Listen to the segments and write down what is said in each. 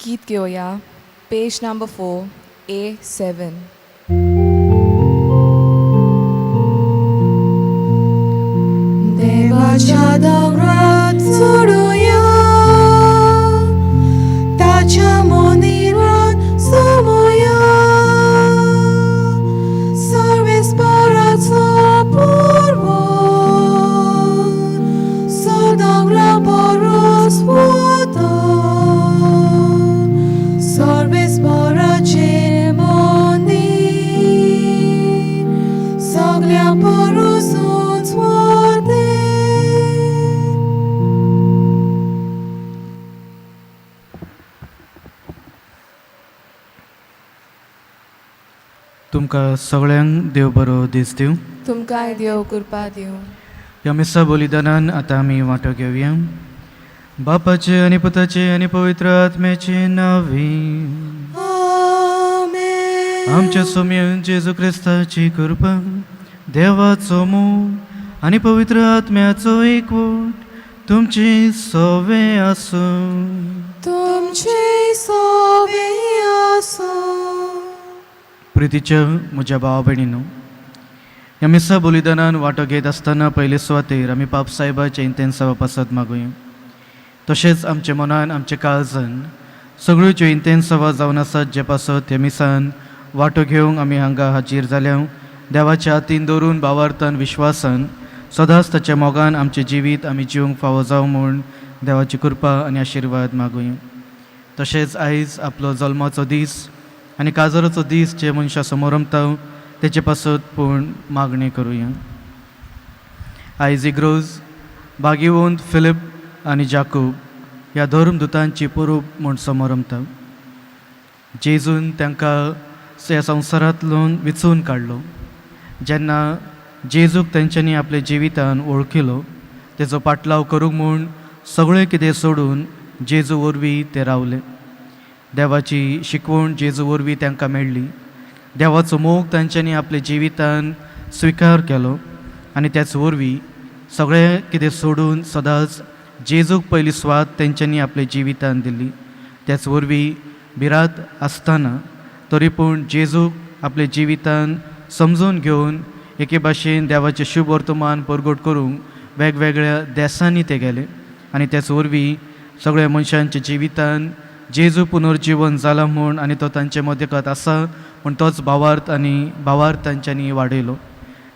गीत घेवया, पेज number 4, A7. देवाच्या दोंगरार चडुया, ताच्या मंदिरात जमोया, सर्वेस्पराचो पर्वत, सो दोंगरा परस वता, सर्वेस्पराचें मंदीर सगळ्या परस उंच वतें. तुमकां सगळ्यांक देव बरो दीस दिवं. तुमकांय देव कृपा दिवं. ह्या मिसा बलिदानान आतां आमी वांटो घेवया. बापाचे आनी पुताचे आनी पवित्र आत्म्याचे नांवी. आमेन. आमच्या सोम्या जेजू क्रिस्ताची कृपा, देवाचो मोग आनी पवित्र आत्म्याचो एकवट तुमची सवे आसूं. तुमचे सोबे आसूं. प्रितीच्या म्हज्या भावा भयणीनो, ह्या मिसा बलिदानान वांटो घेत आसतना पयले सुवातेर आमी पाप साहेबाचे इंतेन्सावा पासत मागुया. तशेंच आमच्या मनान, आमच्या काळजान सगळ्यो ज्यो इंतेन्सावा जावन आसात, जे पासत ह्या मिसान वांटो घेवंक आमी हांगा हाजीर जाल्या, देवाच्या हातीन दवरून भावार्थान, विश्वासान सदांच ताच्या मोगान आमचें जिवीत आमी जिवंक फावो जावं म्हूण देवाची कृपा आनी आशिर्वाद मागुया. तशेंच आयज आपलो जल्माचो दीस आनी काजाराचो दीस जे मनशां समोरमता तेचे पासत पूण मागणी करुया. आयज इग्रोज भागीवंत फिलीप आनी जाकूब ह्या धर्मदुतांची परब म्हूण समोरमता. जेजून तांकां ह्या संवसारांतल्यान विचून काडलो. जेन्ना जेजूक तेंच्यांनी आपल्या जिवितान वळखिलो, तेजो पाटलाव करूंक म्हूण सगळें कितें सोडून जेजू वरवीं ते रावले. देवाची शिकवण जेजू वरवीं तांकां मेळ्ळी. देवाचो मोग तांच्यांनी आपल्या जिवितान स्विकार केलो आनी त्याच वरवीं सगळें कितें सोडून सदांच जेजूक पयली स्वाद तेंच्यांनी आपल्या जिवितान दिली. त्याच वरवीं भिरांत आसतना तरी पूण जेजूक आपल्या जिवितान समजून घेवन एके भाशेन देवाचें शुभ वर्तमान परगट करूंक वेगवेगळ्या देसांनी ते गेले आनी त्याच वरवीं सगळ्या मनशांच्या जिवितान जेजू पुनर्जिवन जाला म्हूण आनी तो तांचे मदगत आसा म्हूण तोच भावार्थ आनी भावार्थ तांच्यांनी वाडयलो.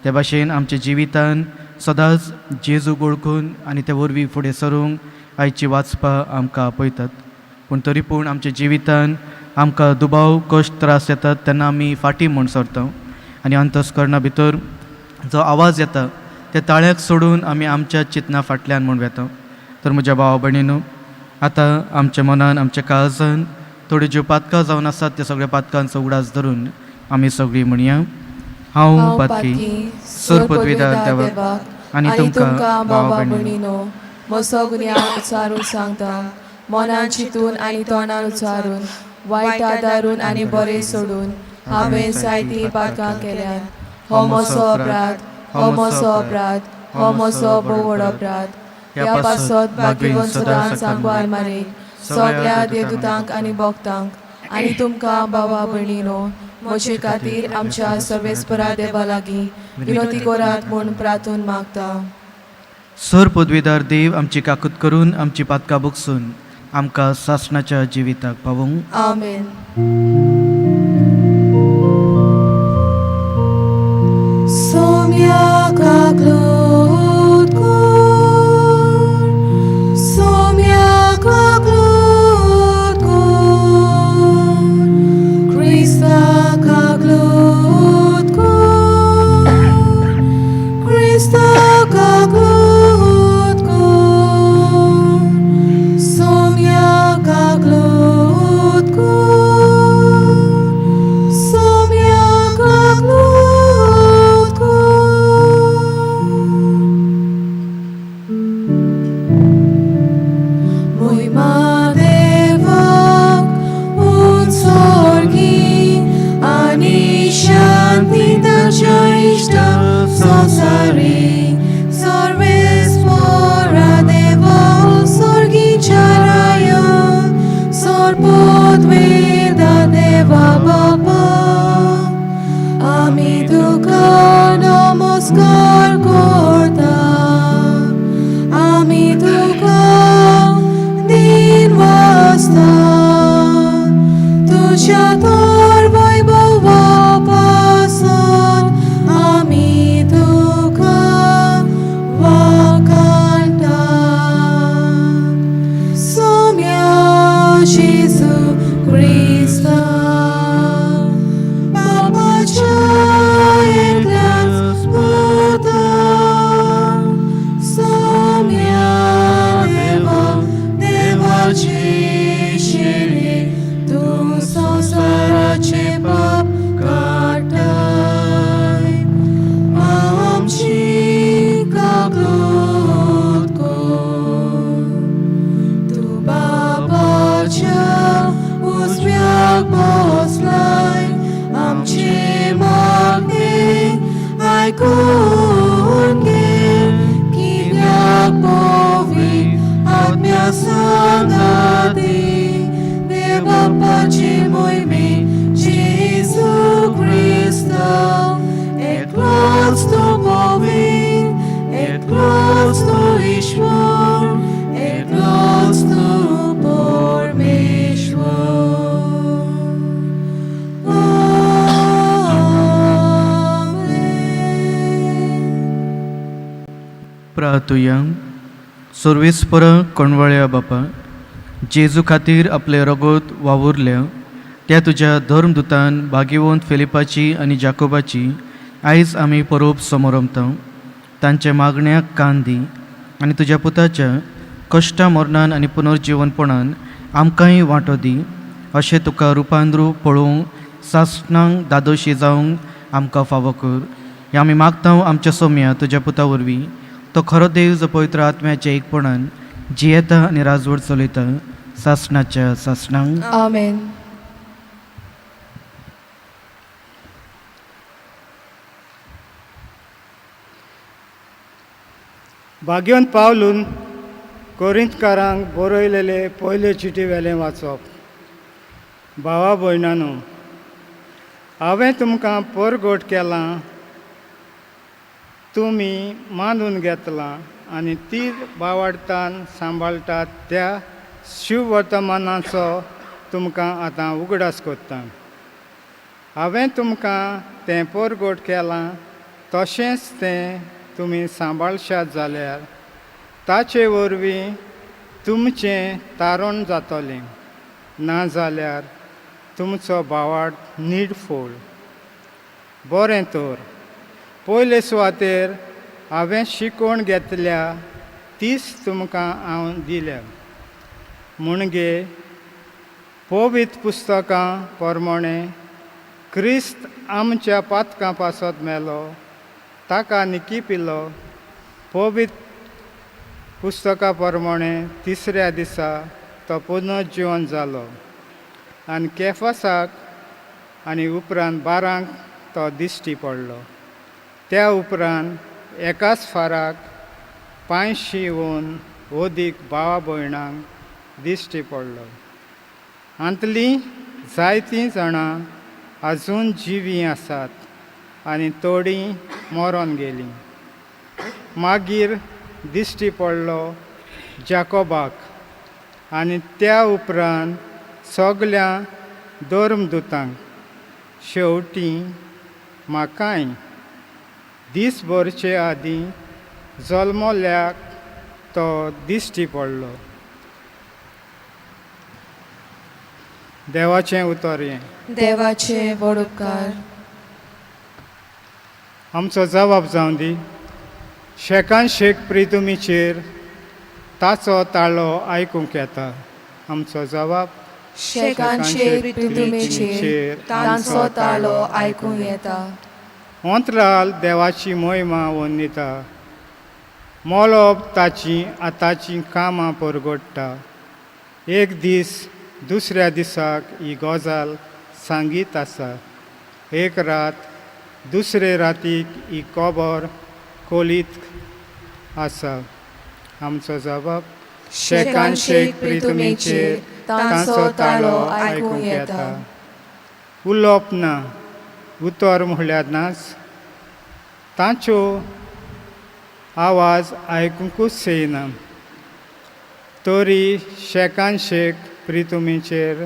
ते भाशेन आमच्या जिवितान सदांच जेजूक वळखून आनी ते वरवीं फुडें सरूंक आयची वाचपां आमकां आपयतात. पूण तरी पूण आमच्या जिवितान आमकां दुबाव, कश्ट, त्रास येतात तेन्ना आमी फाटीं म्हूण सरता आनी अंतस्करणा भितर जो आवाज येता त्या ताळ्याक सोडून आमी आमच्या चिंतना फाटल्यान म्हूण वेता. तर म्हज्या भावा भयणीनो, आतां आमच्या मनान, आमच्या काळजान थोड्यो ज्यो पातकां जावन आसात त्या सगळ्या पातकांचो उगडास धरून आमी सगळीं म्हणया. हांव पातकी सर पदवीदार देवाक आनी तुमकां भावा भयणीनो, म्हजो गुन्यांव उच्चारून सांगता. मनान चिंतून आनी तोंडान उच्चारून, वायट आदारून आनी बरें सोडून हांवें जायतीं पातकां केल्यात. हो म्हजो अपराध, हो म्हजो अपराध, हो म्हजो भोव व्हड अपराध. ह्या पासत भाग्यवंत सदांच सांगवार मारे, सगळ्या देवदूतांक आनी भक्तांक आनी तुमकां भावा भयणीनो, म्हजे खातीर आमच्या सर्वेस्परा देवा लागीं विनोती करात म्हूण प्रार्थून मागता. सर पदवीदार देव आमची काकूत करून आमची पातकां भोगसून आमकां सासणाच्या जिविताक पावोवं. आमेन. सोम्या काकलूत कर, सोम्या काकलूत कर, क्रिस्ता काकलूत कर, क्रिस्ता काकलूत कर, सोम्या काकलूत कर, सोम्या काकलूत कर. मोहिमा देवाक उत्सर्गी आनी शांती ताच्या इश्टा संवसारी. सर्वेस्पराक. पदवेदा देवा बापा आमी तुका नमस्कार करता आमी तुका दिन वासता तुज्या तर वैभवा पासून आमी तुका वाखाणटा सोम्या जेजू क्रिस्ता बापाच्या एकल्याच पुता सोम्या देवा देवाची शिरी तूं संवसाराचे पाप काडटाय आमची काकूत कर तूं बापाच्या उजव्याक बसलाय आमची मागणी आयकून घे कित्याक पवित्र आत्म्या सांगाती देव बापाची मोहिमे जेजू क्रिस्ता एकलोच तो पवित्र एकलोच तो ईश्वर एकलोच तो परमेश्वर. आमेन. प्रार्थुया. सर्वेस्पर कोणवळ्या बापा, जेजू खातीर आपलें रगत वावुरल्या त्या तुज्या धर्मदुतान भाग्यवंत फिलिपाची आनी जाकोबाची आयज आमी परोब समरमता. तांच्या मागण्याक कान दी आनी तुज्या पुताच्या कश्टा मरणान आनी पुनर्जिवनपणान आमकांय वांटो दी, अशें तुका रुपांद्रू पळोवंक सासणांक दादोशी जावंक आमकां फावो कर. हें आमी मागता आमच्या सोम्या तुज्या पुता वरवीं, तो खरो देव जो पवित्र आत्म्याच्या एकपणान जियेता आनी राजवट चलयता सासणाच्या सासणांक. आमेन. भाग्यवंत पावलून कोरिंतकारांक बरयलेले पयले चिटी वेलें वाचप. भावा भयणानो, हांवें तुमकां परगट केलां, तुमी मानून घेतलां आनी ती बावडतान सांबाळटात त्या शिववर्तमानाचो तुमकां आतां उगडास कोत्ता. हांवें तुमकां तें परगट केलां तशेंच तें तुमी सांबाळशात जाल्यार ताचे वरवीं तुमचें तारण जातलें, नाजाल्यार तुमचो भावार्थ निडफोळ. बरें तर पयले सुवातेर हांवें शिकोवन घेतल्या तीच तुमकां हांव दिल्या, म्हणगे पवित्र पुस्तकां प्रमाणें क्रिस्त आमच्या पातकां पासत मेलो, ताका निकी पिलो, पवित्र पुस्तका प्रमाणें तिसऱ्या दिसा तो पुनर्जिवन जालो आनी केफासाक आनी उपरांत बारांक तो दिश्टी पडलो. त्या उपरांत एकाच फाराक पांयशींहून अदीक भावा भयणांक दिश्टी पडलो. हांतलीं जायतीं जाणां आजून जिवीं आसात आनी थोडीं मरोन गेलीं. मागीर दिश्टी पडलो जाकोबाक आनी त्या उपरांत सगल्या धर्मदुतांक. शेवटी म्हाकाय दीस भरचे आदीं जल्मल्याक तो दिश्टी पडलो. देवाचें उतर हें. देवाचे व्हड उपकार. आमचो जबाब जावं दी. शेकान शेक प्रितुमीचेर ताचो ताळो आयकूंक येता. आमचो जबाब. शेकान शेक प्रितुमेचेर तांचो ताळो आयकूंक येता. अंतराल देवाची मोहिमा वंदिता, मोलोब ताची आतांची कामां परगट्टा. एक दीस दुसऱ्या दिसाक ही गजाल सांगीत आसा, एक रात दुसरे रातीक ही खबर कोलीत आसा. आमचो जबाब. शेकान शेक प्रितुमेचेर तांचो ताळो आयकूंक येता. उलोवप ना, उतर म्हळ्यार नाच, तांच्यो आवाज आयकुंकूच येयना. तरी शेकान शेक प्रितुमीचेर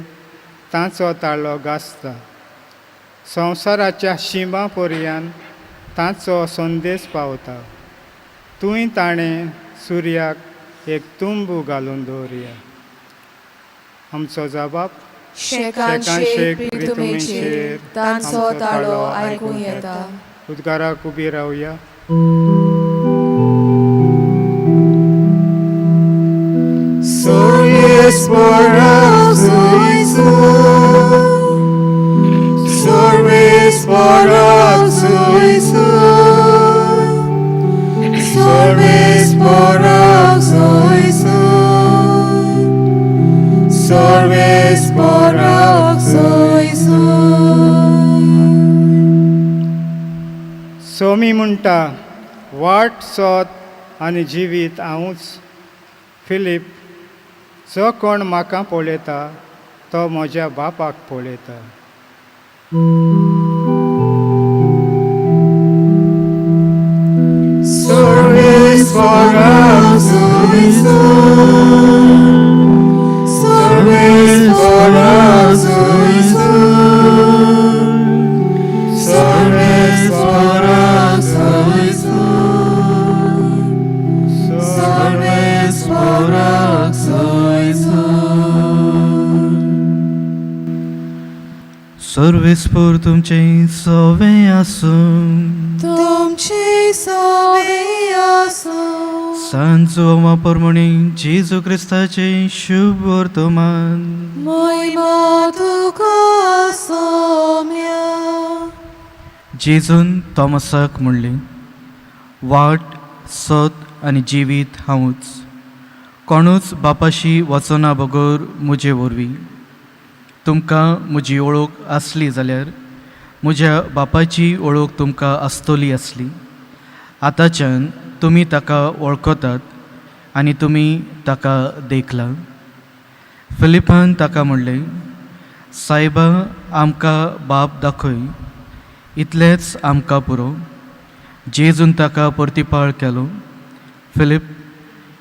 तांचो ताळो गाजता. संवसाराच्या शिमा पर्यान तांचो संदेश पावता. थंय ताणें सुर्याक एक तुंबू घालून दवरया. आमचो जबाब. शेकान शेक प्रितुमेचेर तांचो ताळो आयकूंक येता. उद्गाराक उबी रावया. सोमी म्हणटा, वाट सोद आनी जिवीत हांवूच. फिलीप, जो कोण म्हाका पळयता तो म्हज्या बापाक पळयता. सर्वेस्पोर तुमचें सवें आसूं. तुमचे सवे आसूं. सांजो परमणी जेजू क्रिस्ताचें शुभ वर्तमान. मोहिमा तुका सोम्या. जेजून थॉमसाक म्हणलें, वाट, सत आनी जिवीत हांवूच. कोणूच बापाशी वचना बगर म्हजे वरवीं. तुमकां म्हजी वळख आसली जाल्यार म्हज्या बापाची वळख तुमकां आसतली आसली. आतांच्यान तुमी ताका वळखतात आनी तुमी ताका देखला. फिलिपान ताका म्हणलें, सायबा, आमकां बाप दाखय, इतलेंच आमकां पुरो. जेजून ताका परतिपाळ केलो, फिलीप,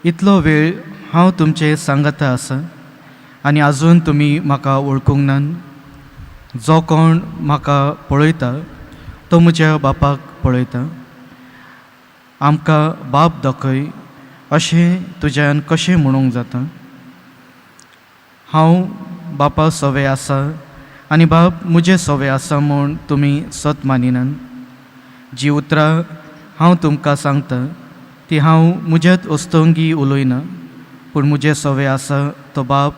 इतलो वेळ हांव तुमचे सांगाता आसा आनी आजून तुमी म्हाका वळखूंक नात. जो कोण म्हाका पळयता तो म्हज्या बापाक पळयता. आमकां बाप दाखय अशें तुज्यान कशें म्हणूंक जाता? हांव बापा सवे आसा आनी बाप म्हजे सवे आसा म्हूण तुमी सत मानिनात. जी उतरां हांव तुमकां सांगता ती हांव म्हज्याच वस्तोंगी उलयना, पूण म्हजे सवे आसा तो बाप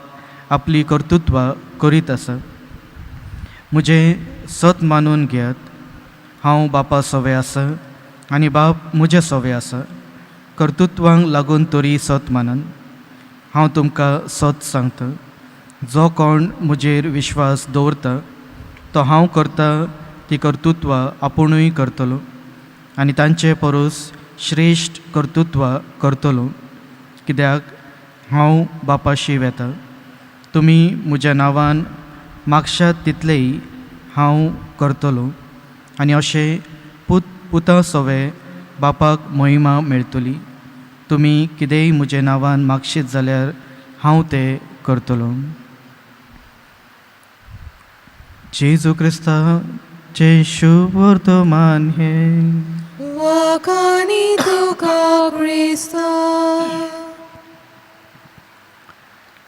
आपली कर्तृत्वां करीत आसा. म्हजें सत मानून घेयात, हांव बापा सवे आसा आनी बाप म्हजे सवे आसा. कर्तृत्वांक लागून तरी सत मानान. हांव तुमकां सत सांगता, जो कोण म्हजेर विश्वास दवरता तो हांव करता ती कर्तृत्वां आपुणूय करतलो आनी तांचे परस श्रेश्ठ कर्तृत्वां करतलो, कित्याक हांव बापाशी वेता. तुमी म्हज्या नांवान मागशात तितलेंय हांव करतलो आनी अशें पूत पुता सवे बापाक महिमा मेळटली. तुमी कितेंय म्हज्या नांवान मागशीत जाल्यार हांव तें करतलो. जेजू क्रिस्ताचें शुभ वर्तमान हें. वाखाणी तुका क्रिस्ता.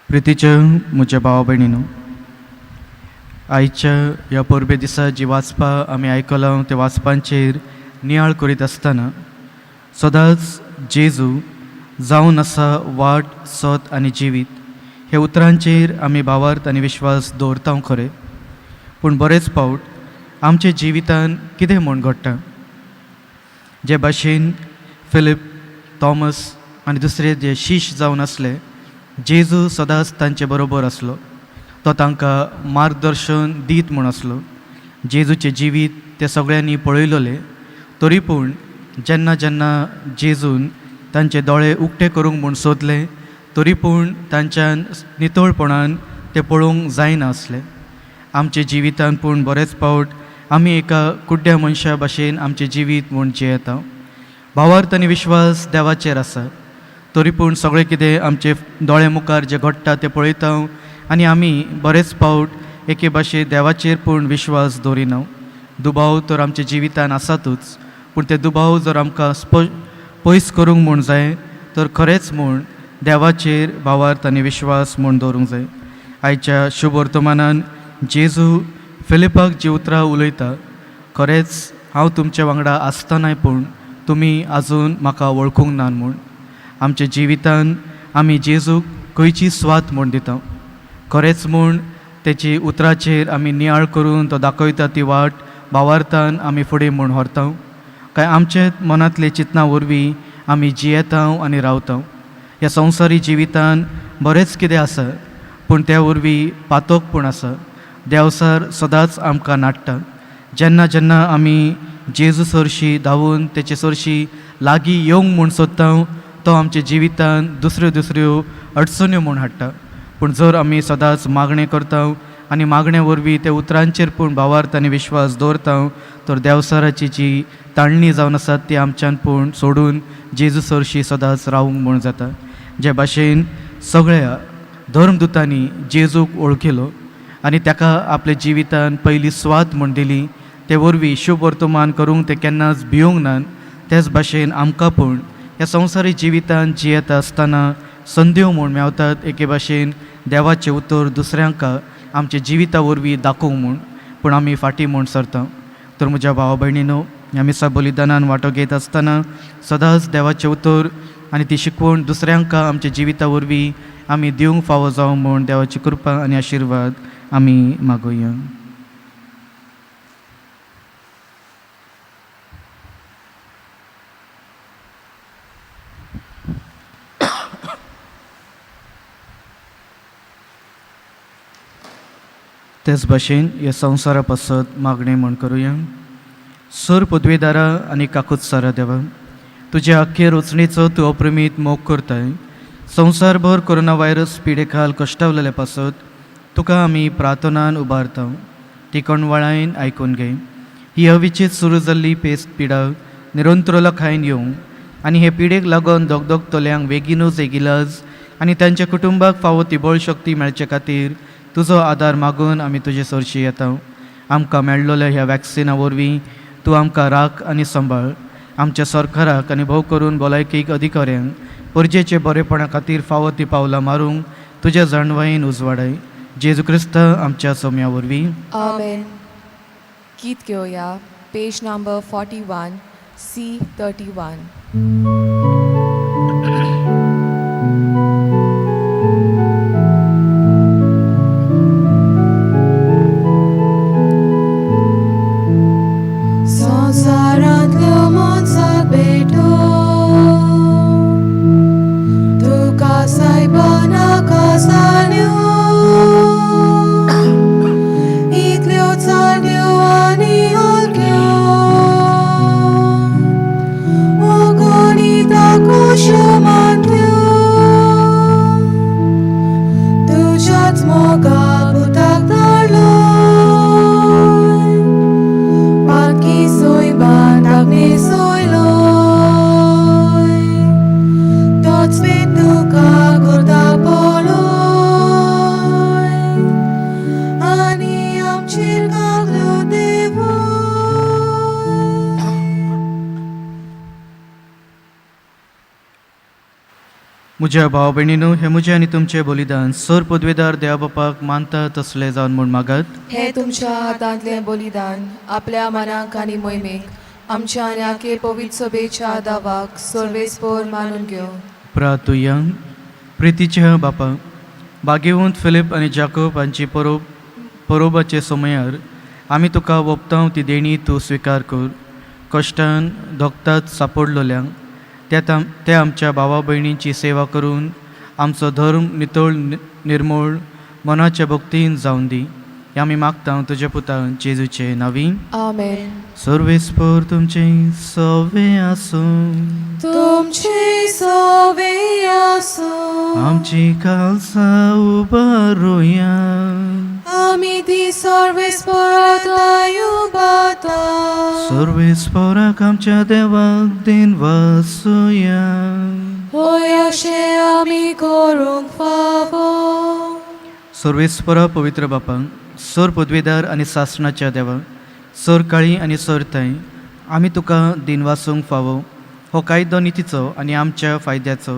प्रितीच्या म्हज्या भावा भयणीनो, आयच्या ह्या परबे दिसा जी वाचपां आमी आयकलां त्या वाचपांचेर नियाळ करीत आसतना सदांच जेजू जावन आसा वाट, सत आनी जिवीत हे उतरांचेर आमी भावार्थ आनी विश्वास दवरता खरें, पूण बरेच फावट आमच्या जिवितान कितें म्हूण घडटा? जे भाशेन फिलीप, थॉमस आनी दुसरे जे शीश जावन आसले, जेजू सदांच तांचे बरोबर आसलो. तो तांकां मार्गदर्शन दीत म्हूण आसलो. जेजूचें जिवीत ते सगळ्यांनी पळयलोलें, तरी पूण जेन्ना जेन्ना जेजून तांचे दोळे उक्ते करूंक म्हूण सोदलें, तरी पूण तांच्यान नितळपणान ते तें पळोवंक जायना आसलें. आमच्या जिवितान पूण बरेच फावट आमी एका कुड्ड्या मनशा भाशेन आमचें जिवीत म्हूण जियेता. भावार्थ आनी विश्वास देवाचेर आसा, तरी पूण सगळें कितें आमचे दोळे मुखार जें घडटा तें पळयता आनी आमी बरेच फावट एके भाशेन देवाचेर पूण विश्वास दवरिना. दुबाव तर आमच्या जिवितान आसातूच, पूण ते दुबाव जर आमकां पयस करूंक म्हूण जाय तर खरेंच म्हूण देवाचेर भावार्थ आनी विश्वास म्हूण दवरूंक जाय. आयच्या शुभ वर्तमानान जेजू फिलिपाक जी उतरां उलयता, खरेंच हांव तुमच्या वांगडा आसतनाय पूण तुमी आजून म्हाका वळखूंक ना म्हूण. आमच्या जिवितान आमी जेजूक खंयची स्वात म्हूण दिता, खरेंच म्हूण तेची उतराचेर आमी नियाळ करून तो दाखयता ती वाट भावार्थान आमी फुडें म्हूण व्हरता, काय आमचे मनांतले चिंतना वरवीं आमी जियेता आनी रावता. ह्या संवसारी जिवितान बरेंच कितें आसा, पूण त्या वरवीं पातोक पूण आसा. देवसार सदांच आमकां नाडटा. जेन्ना जेन्ना आमी जेजू सरशी धांवून तेचे सरशी लागीं येवंक म्हूण सोदता, तो आमच्या जिवितान दुसऱ्यो दुसऱ्यो अडचण्यो म्हूण हाडटा. पूण जर आमी सदांच मागणें करता आनी मागणे वरवीं त्या उतरांचेर पूण भावार्थ आनी विश्वास दवरता, तर देवसाराची जी ताळणी जावन आसा ती आमच्यान पूण सोडून जेजू सरशी सदांच रावूंक म्हूण जाता. जे भाशेन सगळ्या धर्मदुतांनी जेजूक वळखलो आनी ताका आपल्या जिवितान पयली स्वात म्हूण दिली, ते वरवीं शुभ वर्तमान करूंक ते केन्नाच भिवंक नात. तेच भाशेन आमकां पूण ह्या संवसारी जिवितान जियेता आसतना संद्यो म्हूण मेवतात एके भाशेन देवाचें उतर दुसऱ्यांक आमच्या जिविता वरवीं दाखोवंक म्हूण, पूण आमी फाटीं म्हूण सरता. तर म्हज्या भावा भयणीनो, ह्या मिसा बलिदानान वांटो घेत आसतना सदांच देवाचें उतर आनी ती शिकवण दुसऱ्यांक आमच्या जिविता वरवीं आमी दिवंक फावो जावं म्हूण देवाची कृपा आनी आशिर्वाद आमी मागोया. तेच भाशेन ह्या संवसारा पासत मागणें म्हूण करुया. सर पदवेदारा आनी काकुत्सारा देवा, तुज्या आख्खे रचणेचो तूं अप्रमीत मोग करताय. संवसारभर कोरोना व्हायरस पिडेखाल कश्टावलेल्या पासत तुका आमी प्रार्थनान उबारता, ती कणवळायन आयकून घे. ही अविचीत सुरू जाल्ली पेस्त पिडा निरंतरला खायन येवंक आनी हे पिडेक लागून दगदगतल्यांक बेगीनूच एक इलाज आनी तांच्या कुटुंबाक फावो ती बळशक्ती मेळचे खातीर तुजो आदार मागून आमी तुजे सरशी येता. आमकां मेळ्ळोल्या ह्या वॅक्सिना वरवीं तूं आमकां राख आनी सांबाळ. आमच्या सरकाराक आनी भोव करून भलायकेक अधिकाऱ्यांक परजेचे बरेपणा खातीर फावो ती पावलां मारूंक तुज्या जाणवायेन उजवाडाय. जेजू क्रिस्त आमच्या सोम्या वरवीं. आमेन. गीत घेवया, पेज नंबर 41, C 31. संवसारांतल्यो मनसाक भेटो तुका सायबा नाका जाल्यो, इतल्यो चडल्यो आनी हलक्यो अगणीत कश्यो मानल्यो, तुज्याच मोगा पुताक धाडलो पातकी सोयबान तागणे सोयलोय, तोच भेट तुका करता पळय आनी आमचेर कागलो देवय. म्हज्या भाव भयणीनो, हें म्हजें आनी तुमचें बलिदान सर पदवेदार देवा बापाक मानता तसलें जावन म्हूण मागात. हे तुमच्या हातांतलें बलिदान आपल्या मनाक आनी मोहिमेक आमच्या आनी आखे पवित्र सभेच्या दावाक सर्वेस्पोर मानून घेवं. प्रातुया. प्रितीच्या बापा, बागेवंत फिलीप आनी जाकोब हांची परोब परोबाचे समयार आमी तुका वोपतांव ती देणी तूं स्विकार कर. कश्टान दोगतात सापडलोल्यांक त्या आमच्या भावा भयणींची सेवा करून आमचो धर्म नितळ निर्मूळ मनाच्या भक्तीन जावन दी. हें आमी मागता तुज्या पुता जेजूचे नांवी. आमेन. सर्वेस्पर तुमचें सवे आसूं. तुमचे सवे आसूं. आसूं. आमची खालसा उबारुया. आमी ती सर्वेस्पराताय उबाता. सर्वेस्पराक आमच्या देवाक दिन वासुया. होय, अशें आमी करूंक फावो. सर्वेस्परा पवित्र बापा, सर पदवेदार आनी सासणाच्या देवा, सर काळी आनी सर ताई, आमी तुका दिनवासूंक फावो हो कायदो नितीचो आनी आमच्या फायद्याचो.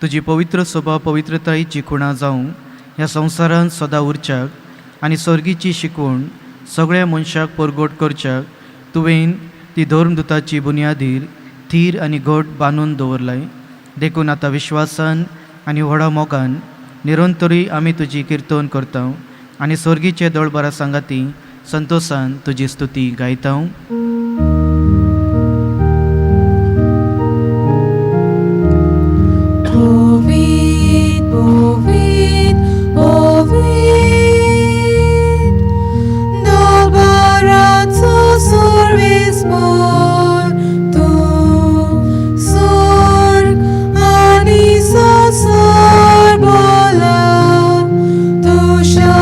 तुजी पवित्र सभा पवित्रतायेची खुणा जावं ह्या संवसारांत सदां उरच्याक आनी सर्गीची शिकवण सगळ्या मनशाक परगट करच्याक तुवें ती धर्मदुताची बुन्यादीर थीर आनी घट बांदून दवरलाय. देखून आतां विश्वासान आनी व्हडा मोगान निरंतरूय आमी तुजी किर्तन करता आनी सर्गीचे दळबरा सांगाती संतोसान तुजी स्तुती गायता. पवीत पवीत पवीत दरबाराचो सर्वेस्पर तूं, स्वर्ग आनी संवसार भरला तुज्या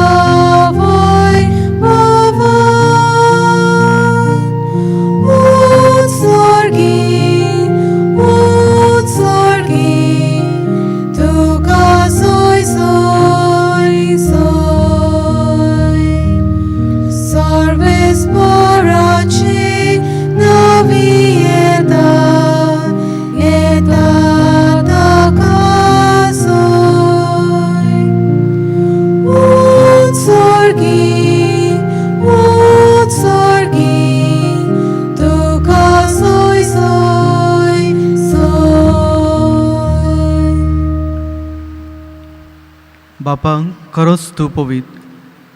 वैभवान. उत्सर्गी उत्सर्गी तुका सोय सोय सोय. सर्वेस्पराचे नावी येता येता ताका सोय. उत्सर्गी उत्सर्गी तुका सोय सोय सोय. बापा, खरोच तूं पवित्र,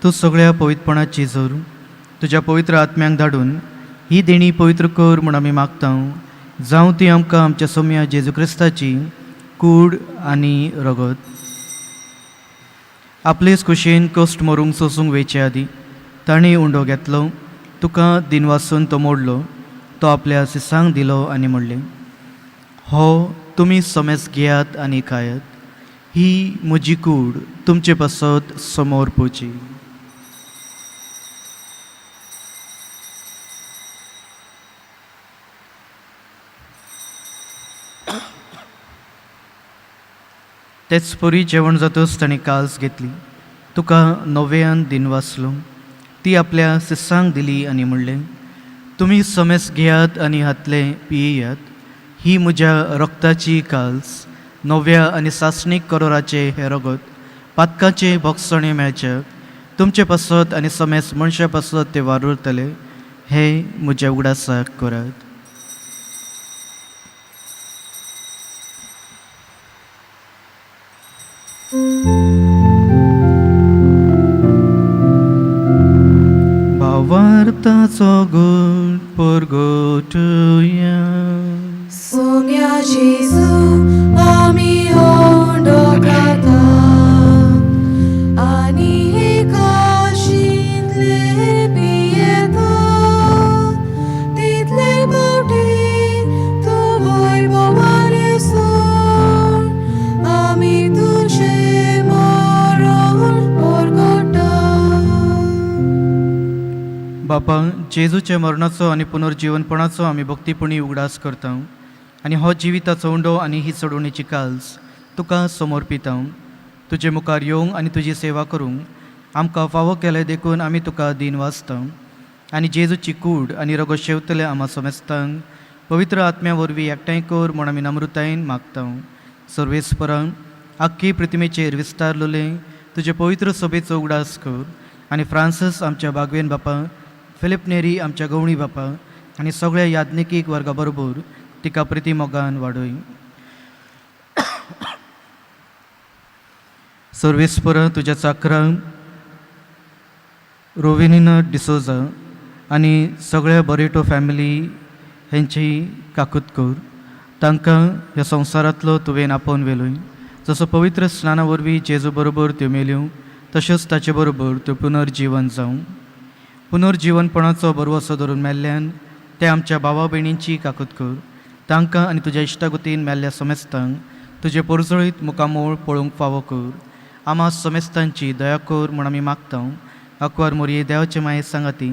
तूं सगळ्या पवित्रपणाची जोर. तुज्या पवित्र आत्म्यांक धाडून ही देणी पवित्र कर म्हूण आमी मागता. जावं ती आमकां आमच्या सोम्या जेजू क्रिस्ताची कूड आनी रगत. आपलेच कुशेन कश्ट मरूंक सोसूंक वेचे आदीं ताणें उंडो घेतलो, तुका दिनवासून तो मोडलो, तो आपल्या सिसांक दिलो आनी म्हणलें, हो तुमी समेस घेयात आनी खायात. ही म्हजी कूड तुमचे पासत समोर पोवची. तेच परी जेवण जातच ताणें काल्स घेतली, तुका नव्यान दिनवासलो, ती आपल्या शिसांक दिली आनी म्हणलें, तुमी समेस घेयात आनी हातले पियेयात. ही म्हज्या रक्ताची काल्स, नव्या आनी सासणीक करोराचे हे रगत पातकाचे भोगसणे मेळचे तुमचे पासत आनी समेस मनशा पासत ते वारुरतले. हे म्हज्या उगडासाक करात. भावार्थाचो गुण परगटुया. सोम्या जेजू, आमी उंडो खाता आनी हे काशींतले पियेता, तितले फावटी तूं वैभवान सोड आमी तुजें मरण परगटा. बापा, जेजूच्या मरणाचो आनी पुनर्जीवनपणाचो आमी भक्तीपणी उगडास करता आनी हो जिविताचो उंडो आनी ही चडवणेची काल्स तुका समर्पिता. तुजे मुखार येवंक आनी तुजी सेवा करूंक आमकां फावो केलें देखून आमी तुका दीन वाचता आनी जेजूची कूड आनी रगत शेवतले आमा समेस्तांक पवित्र आत्म्या वरवीं एकठांय कर म्हूण आमी नम्रतायेन मागता. सर्वेस्परान आख्खी प्रतिमेचेर विस्तारलेले तुजे पवित्र सभेचो उगडास कर आनी फ्रांसीस आमच्या बागवेन बापा, फिलीप नेरी आमच्या गवणी बापा आनी सगळ्या याज्ञिकीक वर्गा बरोबर तिका प्रिती मोगान वाडय. सर्वेस्पर, तुज्या चाकरांक रोविनीना डिसोजा आनी सगळ्या बरेटो फॅमिली हेंची काकूत कर. तांकां ह्या संवसारांतलो तुवें आपोवन व्हेलोय. जसो पवित्र स्नाना वरवीं जेजू बरोबर त्यो मेल्यो, तश्योच ताचे बरोबर त्यो पुनर्जिवन जावं. पुनर्जिवनपणाचो भरवसो धरून मेल्ल्यान ते आमच्या भावा भयणींची काकूत कर. तांकां आनी तुज्या इश्टागतीन मेल्ल्या समेस्तांक तुजे पोरजळीत मुखामोळ पळोवंक फावो कर. आमा समेस्तांची दया कर म्हूण आमी मागता. आंकवार मोरये देवाचे माये सांगाती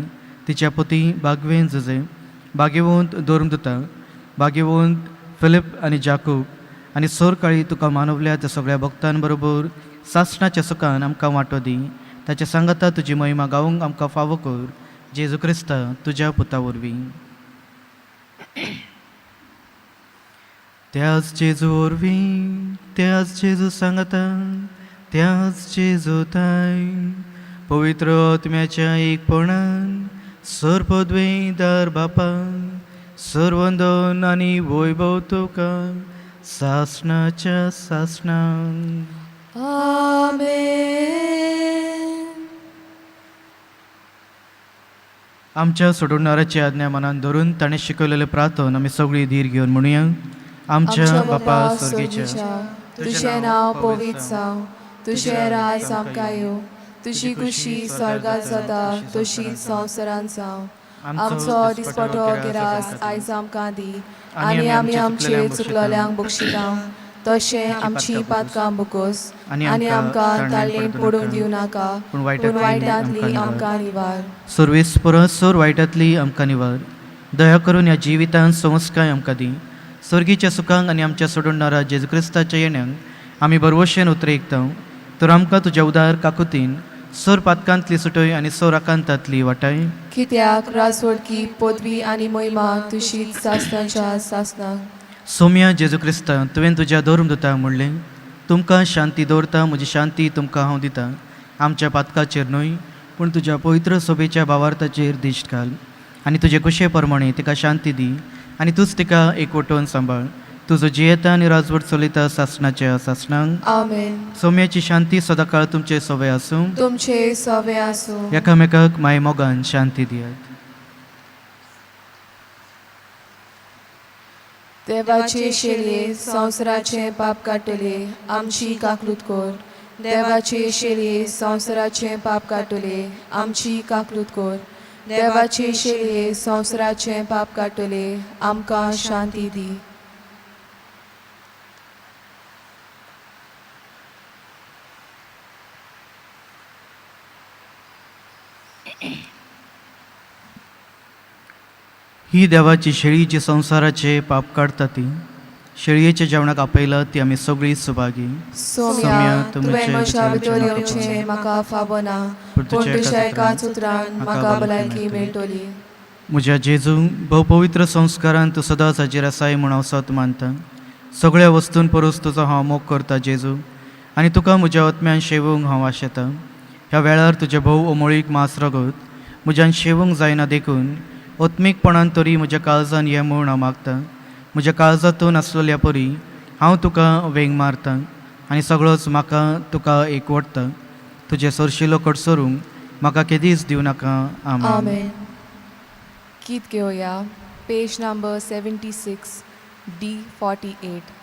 तिच्या पती बागवेन जुजे, बागेवंत धर्मदुता, बागेवंत फिलीप आनी जाकूब आनी सोरकाळी तुका मानवल्या त्या सगळ्या भक्तां बरोबर सासणाच्या सुखान आमकां वांटो दी. ताच्या सांगाता तुजी महिमा गावंक आमकां फावो कर. जेजू क्रिस्ता तुज्या पुता वरवीं. त्याच जेजू वरवीं, त्याच जेजू सांगाता, त्याच जेजू ताय पवित्र आत्म्याच्या एकपणान सर्पद्वैदार बापा सर्वंदन आनी वैभव तुका सासणाच्या सासणान. आमेन. आमच्या सोडवणाराची आज्ञा मनान धरून ताणें शिकयलेलें प्रार्थन आमी सगळीं धीर घेवन म्हणुया. आमच्या बापा स्वर्गीच्या, तुजें नांव पवित्र जावं, तुजें राज आमकां येवं, तुजी खुशी स्वर्गात जाता तशीच संवसारांत जावं. आमचो दिसपटो गिरास आयज आमकां दी आनी आमी आमचे चुकलोल्यांक बक्षिता तशें आमची पातकां बुकोस आनी आमकां ताळेन पडूंक दिवं नाका, पूण पूण वायटांतली वायटांतली आमकां आमकां निवार. सर्वेस परस सोर वायटांतली आमकां निवार. दया करून ह्या जिवितांत संस्काय आमकां दी. स्वर्गीच्या सुखांक आनी आमच्या सोडणारा जेजू क्रिस्ताच्या येण्यांक आमी बरवशेन उतरेकता. तर आमकां तुज्या उदार काकुतीन सोर पातकांतली सुटय आनी सोर आकांतांतली वाटाय. कित्याक राजवडकी पदवी आनी महिमा तुशीच सासणाच्या सासणाक. सोम्या जेजू क्रिस्ता, तुवें तुज्या धर्मदुताक म्हणलें, तुमकां शांती दवरता, म्हजी शांती तुमकां हांव दितां. आमच्या पातकाचेर न्हय पूण तुज्या पवित्र सोबेच्या भावार्थाचेर दिश्ट घाल आनी तुजे कुशे प्रमाणे तिका शांती दी आनी तूंच तिका एकवटून सांबाळ. तुजो जियेता आनी राजवट चलयता सासणाच्या सासणांक. आमेन. सोम्याची शांती सदांकाळ तुमचे सवय आसूं. तुमचे सवे आसूं. एकामेकाक माय मोगान शांती दियात. देवाचे शेलये संवसाराचें पाप काडटले, आमची काकलूत कर. देवाचे शेलये संवसाराचें पाप काडटले, आमची काकलूत कर. देवाचे शेलये संवसाराचें पाप काडटले, आमकां शांती दी. ही देवाची शेळी जी संवसाराचे पाप काडटा ती शेळयेच्या जेवणाक आपयला ती आमी सगळीं सुभागी. सोम्या, तुवें म्हज्या भितर येवचें म्हाका फावना, पूण तुज्या एकाच उतरान म्हाका भलायकी मेळटली. म्हज्या जेजू, भोवपवित्र संस्कारान तूं सदांच हाजीर आसाय म्हूण हांव सत मानता. सगळ्या वस्तून परस तुजो हांव मोग करता जेजू आनी तुका म्हज्या आत्म्यान शेवूंक हांव आशेतां. ह्या वेळार तुजें भोव अमोळीक मांस रगत म्हज्यान शेवूंक जायना देखून आत्मीकपणान तरी म्हज्या काळजान ये म्हूण हांव मागतां. म्हज्या काळजांतून आसलेल्या परी हांव तुका वेंग मारतां आनी सगळोच म्हाका तुका एकवटता. तुजें सरशिलो कडसरूंक म्हाका केदीच दिवं नाका. आमेन. आमेन. गीत घेवया, पेज नंबर 76, D48.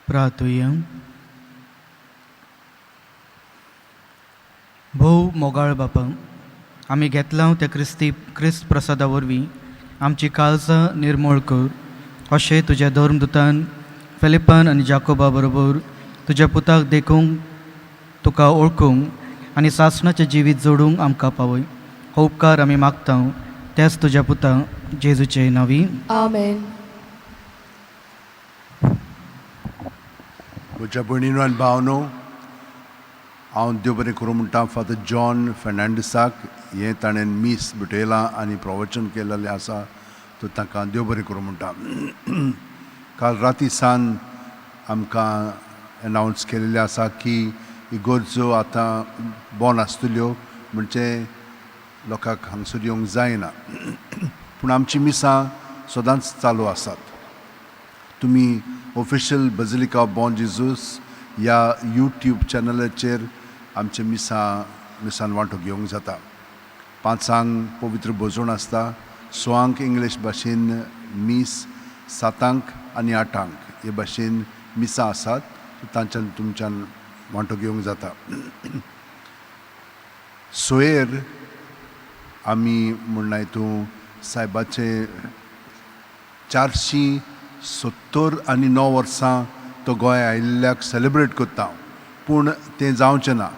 प्रार्थुया. भोव मोगाळ बापा, आमी घेतला त्या क्रिस्ती क्रिस्त प्रसादा वरवीं आमची काळजां निर्मूळ कर, अशें तुज्या धर्मदुतान फिलिपान आनी जाकोबा बरोबर तुज्या पुताक देखूंक, तुका ओळखूंक आनी सासणाचें जिवीत जोडूंक आमकां पावय. हो उपकार आमी मागता त्याच तुज्या पुता जेजूचे नांवी. आमेन. म्हज्या भयणीनो आनी भावनो, हांव देव बरें करूं म्हणटा फादर जॉन फेर्नांडीसाक. हें ताणें मीस भेटयलां आनी प्रवचन केलेलें आसा, तर तांकां देव बरें करूं म्हणटा. काल राती सान आमकां एनावन्स केलेलें आसा की इगर्जो आतां बंद आसतल्यो, म्हणजे लोकांक हांगसर येवंक जायना, पूण आमचीं मिसां सदांच चालू आसात. तुमी ऑफिशियल बजिलिका ऑफ बॉम जिजूस ह्या यूट्यूब चॅनलाचेर आमचे मिसान वांटो घेवंक जाता. 5 पवित्र भोजन आसता, 6 इंग्लीश भाशेन मीस, 7 आनी 8 हे भाशेन मिसां आसात. तांच्यान तुमच्यान वांटो घेवंक जाता. सोयर आमी म्हणलाय तूं सायबाचे 479 वर्सां तो गोंय आयिल्ल्याक सेलेब्रेट करता, पूण तें जावचें ना.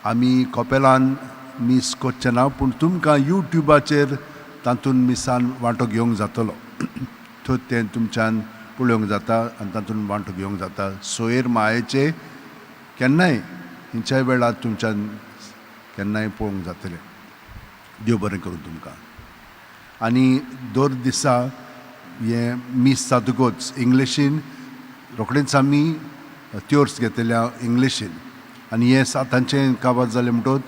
आमी कपेलान मीस करचें ना, पूण तुमकां यूट्यूबाचेर तातूंत मिसान वांटो घेवंक जातलो. थंय तें तुमच्यान पळोवंक जाता आनी तातूंत वांटो घेवंक जाता. सोयर मायेचे केन्नाय खंयच्याय वेळार तुमच्यान केन्नाय पळोवंक जातलें. देव बरें करूं तुमकां. आनी दर दिसा हें मीस जातकूच इंग्लिशीन रोखडेंच आमी त्योर्स घेतल्या इंग्लिशीन, आनी हें 7 काबार जालें म्हणटकूच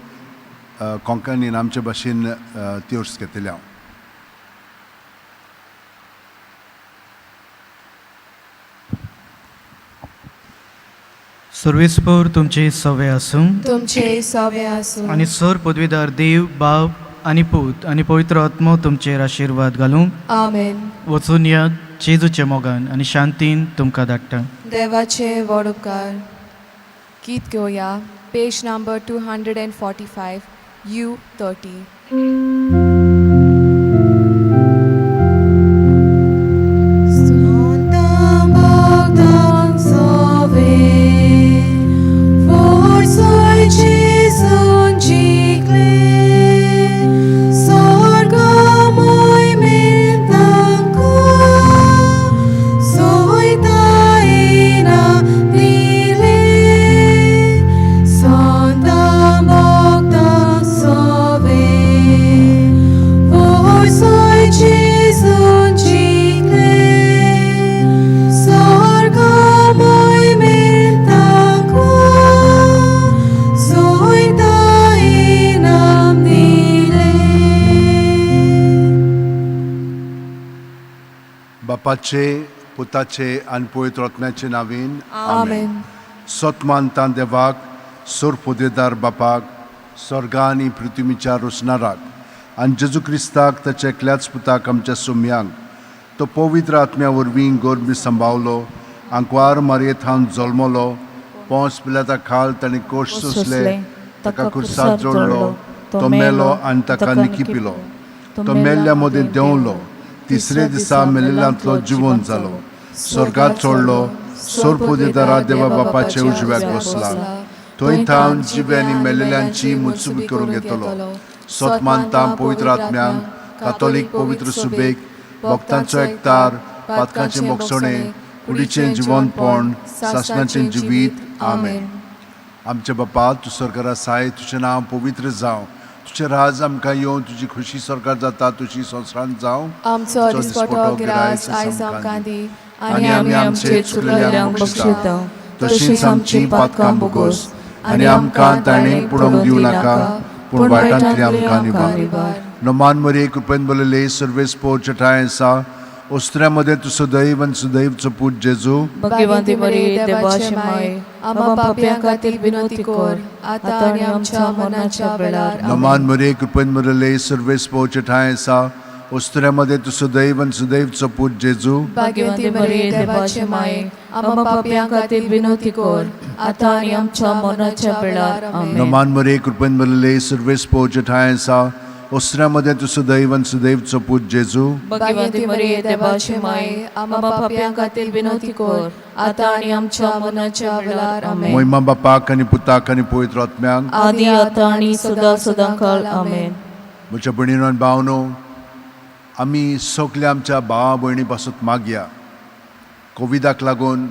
कोंकणीन आमचे भाशेन त्योर्स घेतले हांव. सर्वेस्पोर तुमचे सवे आसूं. तुमचे सवे आसूं. आनी सर पदवीदार देव बाप आनी पूत आनी पवित्र आत्मो तुमचेर आशिर्वाद घालूं. आमेन. वचून या, जेजूच्या मोगान आनी शांतीन तुमकां धाडटा. देवाचे व्हड उपकार. गीत घेवया, page number 245, U 30. बापाचे, पुताचे आनी पवित्र आत्म्याचे नावीन. आमेन. सत मानता देवाक, सोर पोदेदार बापाक, स्वर्गा आनी पृथ्वीच्या रोसणाराक, आनी जेजू क्रिस्ताक ताच्या एकल्याच पुताक आमच्या सुम्यांक, तो पवित्र आत्म्या वरवीं गोरबी सांबावलो, आंकवार मारये थावन जल्मलो, पोंस पिलाता खाल ताणें कोश सोंसले, ताका खुर्साक जोडलो, तो मेलो आनी ताका निकिपिलो, तो मेल्ल्या मदें देंवलो, तिसरे दिसा मेलेल्यांतलो जिवंत जालो, स्वर्गात चडलो, सोरपोदेदारा देवा बापाचे उजव्याक बसला, थंय थावन जिवे आनी मेलेल्यांची मुत्सुबी करूंक येतलो. सत मानता पवित्र आत्म्यांक, कातोलीक पवित्र सुबेक, भक्तांचो एकतार, पातकांचे मोगसणे, कुडीचें जिवनपण, सासणाचें जिवीत. आमेन. आमच्या बापा, तूं सरकारा साय, तुजें नांव पवित्र जावं, तुजें राज आमकां येवन, तुजी खुशी सरकार जाता तुजी संवसारांत जावं. आमचो दिसपटो ग्रास आयज आमकां दी, आनी आमी आमचे चुकलेल्यांक बक्षिता, तशींच आमची पातकां भोगोस, आनी आमकां ताणें पडोवंक दिवं नाका, पूण वायटांतली आमकां निवार. नमान मरे, कृपेन बोलले, सर्वेस पोर चठाय आसा. ओस्त्र्या मदें तूं सदैव आनी सुदैवचो पूत जेजू भाग्यवंती मरिये, देवाचे माये, आम्हा पापयां खातीर विनवती कर, आतां आनी आमच्या मरणाच्या वेळार. नमान मरे, कृपेन बोलले, सर्वेस पोर चठाय आसा. वस्तुऱ्या मदें तूं सुदैव आनी सुदैवचो पूत जेजू. भाग्यवंती मरिये, देवाचे माये, आम्हा पापयां खातीर विनवती कर, आतां आनी आमच्या मरणाच्या वेळार. आमेन. नमान मरे, कृपेन भरलेले, सर्वेस पोवचे ठांय आसा. वस्तुऱ्या मदें तूं सुदैव आनी सुदैवचो पूत जेजू. भाग्यवंती मरिये, देवाचे माये, आम्हा पापयां खातीर विनवती कर, आतां आनी आमच्या मरणाच्या वेळार. आमेन. मोहिमा बापाक आनी पुताक आनी पवित्र आत्म्याक. आदी आतां आनी सदां सदां काल. आमेन. म्हज्या भयणीनो आनी भावनो, आमी सगल्या आमच्या भावा भयणी पासत मागया. कोविडाक लागून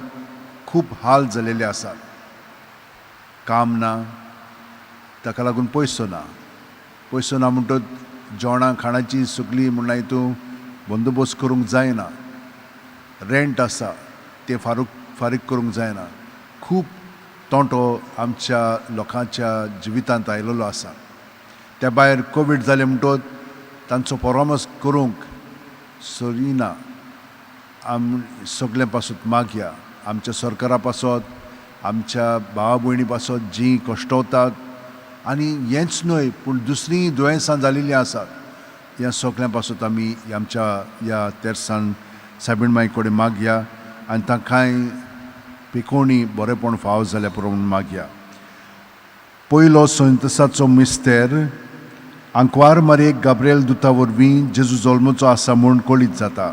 खूब हाल जालेले आसात. काम ना, ताका लागून पयसो ना. पयसो ना म्हणटच जेवणां खाणाची सगळी म्हणल्यार हितून बंदोबस्त करूंक जायना. रेंट आसा तें फारूक फारीक करूंक जायना. खूब तोंटो आमच्या लोकांच्या जिवितांत आयलेलो आसा. त्या भायर कोवीड जालें म्हणटच तांचो परामर्श करूंक सरी ना. आम सगळ्यां पासत मागया, आमच्या सरकारा पासत, आमच्या भावा भयणी पासत जीं कश्टवतात आनी हेंच न्हय पूण दुसरीं दुयेंसां जालेलीं आसात. ह्या सगळ्यां पासत आमी आमच्या ह्या तेरसान सायबीण माई कडेन मागया आनी तांकांय पिकोवणी बरेपण फावो जाल्या पुरो म्हूण मागया. पयलो संतसाचो मिस्तेर. आंकवार मारयेक गाब्रिएल दुता वरवीं जेजू जल्मचो आसा म्हूण कळीत जाता.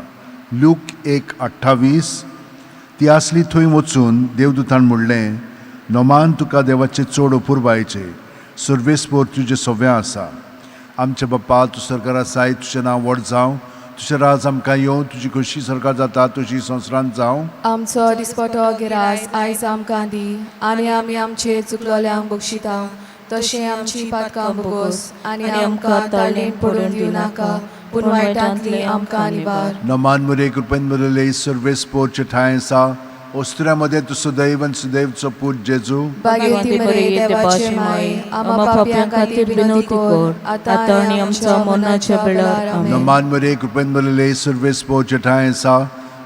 ल्यूक 1:28. ती आसली थंय वचून देवदूतान म्हणलें, नोमान तुका देवाचे चड अपुरबायेचे, सर्वेस्पोर तुजें सव्या आसा. आमच्या बाप्पा, तूं सरकार आसाय, तुजें नांव व्हड जावं, तुजें राज आमकां येवं, तुजी खोशी सरकार जाता तुजी संवसारांत जावं. आमचो दिसपटो गिरास आयज आमकां दी आनी आमी आमचे चुकलोल्यांक बक्षिता तशें आमची पातकां बोगोस आनी आमकां ताळेण पडून दिवं नाका, पूण वायटांतली आमकां निवार. नमान मुरे, कृपेन मुरले, सर्वेस्पोरचे ठांय आसा. ओस्तुऱ्या मदें तूं सुदैव आनी सुदैवचो पूत जेजू. भाग्यवंती मरिये, देवाचे माये, आम्हा पापयां खातीर विनवती कर, आतां आनी आमच्या मरणाच्या वेळार. आमेन. नमान मुरे, कृपेन मुरले, सर्वेस्पोरचे ठांय आसा.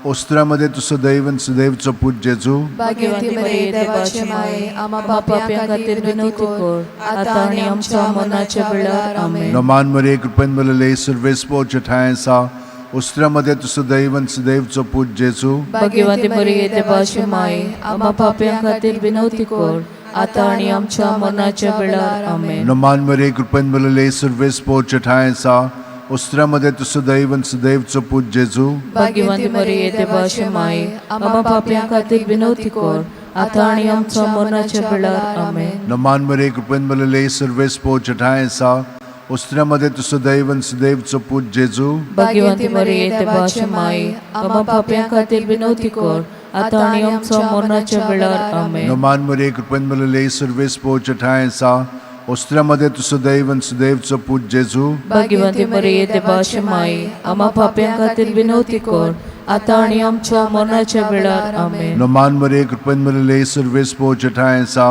ओस्तुऱ्या मदें तूं सुदैव आनी सुदैवचो पूत जेजू. भाग्यवंती मरिये, देवाचे माये, आम्हा पापयां खातीर विनवती कर, आतां आनी आमच्या मरणाच्या वेळार. आमेन. नमान मुरे, कृपेन मुरले, सर्वेस्पोरचे ठांय आसा. ओस्तुऱ्या मदें तूं सुदैव आनी सुदैवचो पूत जेजू. भाग्यवंती मरिये, देवाचे माये, आम्हा पापयां खातीर विनवती कर, आतां आनी आमच्या मरणाच्या वेळार. आमेन. नमान मुरे, कृपेन मुरले, सर्वेस्पोरचे ठांय आसा. ओस्तुऱ्या मदें तूं सुदैव आनी सुदैवचो पूत जेजू. भाग्यवंती मरिये, देवाचे माये, आम्हा पापयां खातीर विनवती कर, आतां आनी आमच्या मरणाच्या वेळार. आमेन. नमान मरे, कृपेन भरलेले, सर्वेस्पोरचे ठांय आसा. ओस्तुऱ्या मदें तूं सुदैव आनी सुदैवचो पूत जेजू. भाग्यवंती मरिये, देवाचे माये, आम्हा पापयां खातीर विनवती कर, आतां आनी आमच्या मरणाच्या वेळार. आमेन. नमान मरे, कृपेन भरलेले, सर्वेस्पोरचे ठांय आसा. ओस्तुऱ्या मदें तूं सुदैव आनी सुदैवचो पूत जेजू. भाग्यवंती मरिये, देवाचे माये, आम्हा पापयां खातीर विनवती कर, आतां आनी आमच्या मरणाच्या वेळार. आमेन. नमान मरे, कृपेन भरलेले, सर्वेस्पोरचे ठांय आसा.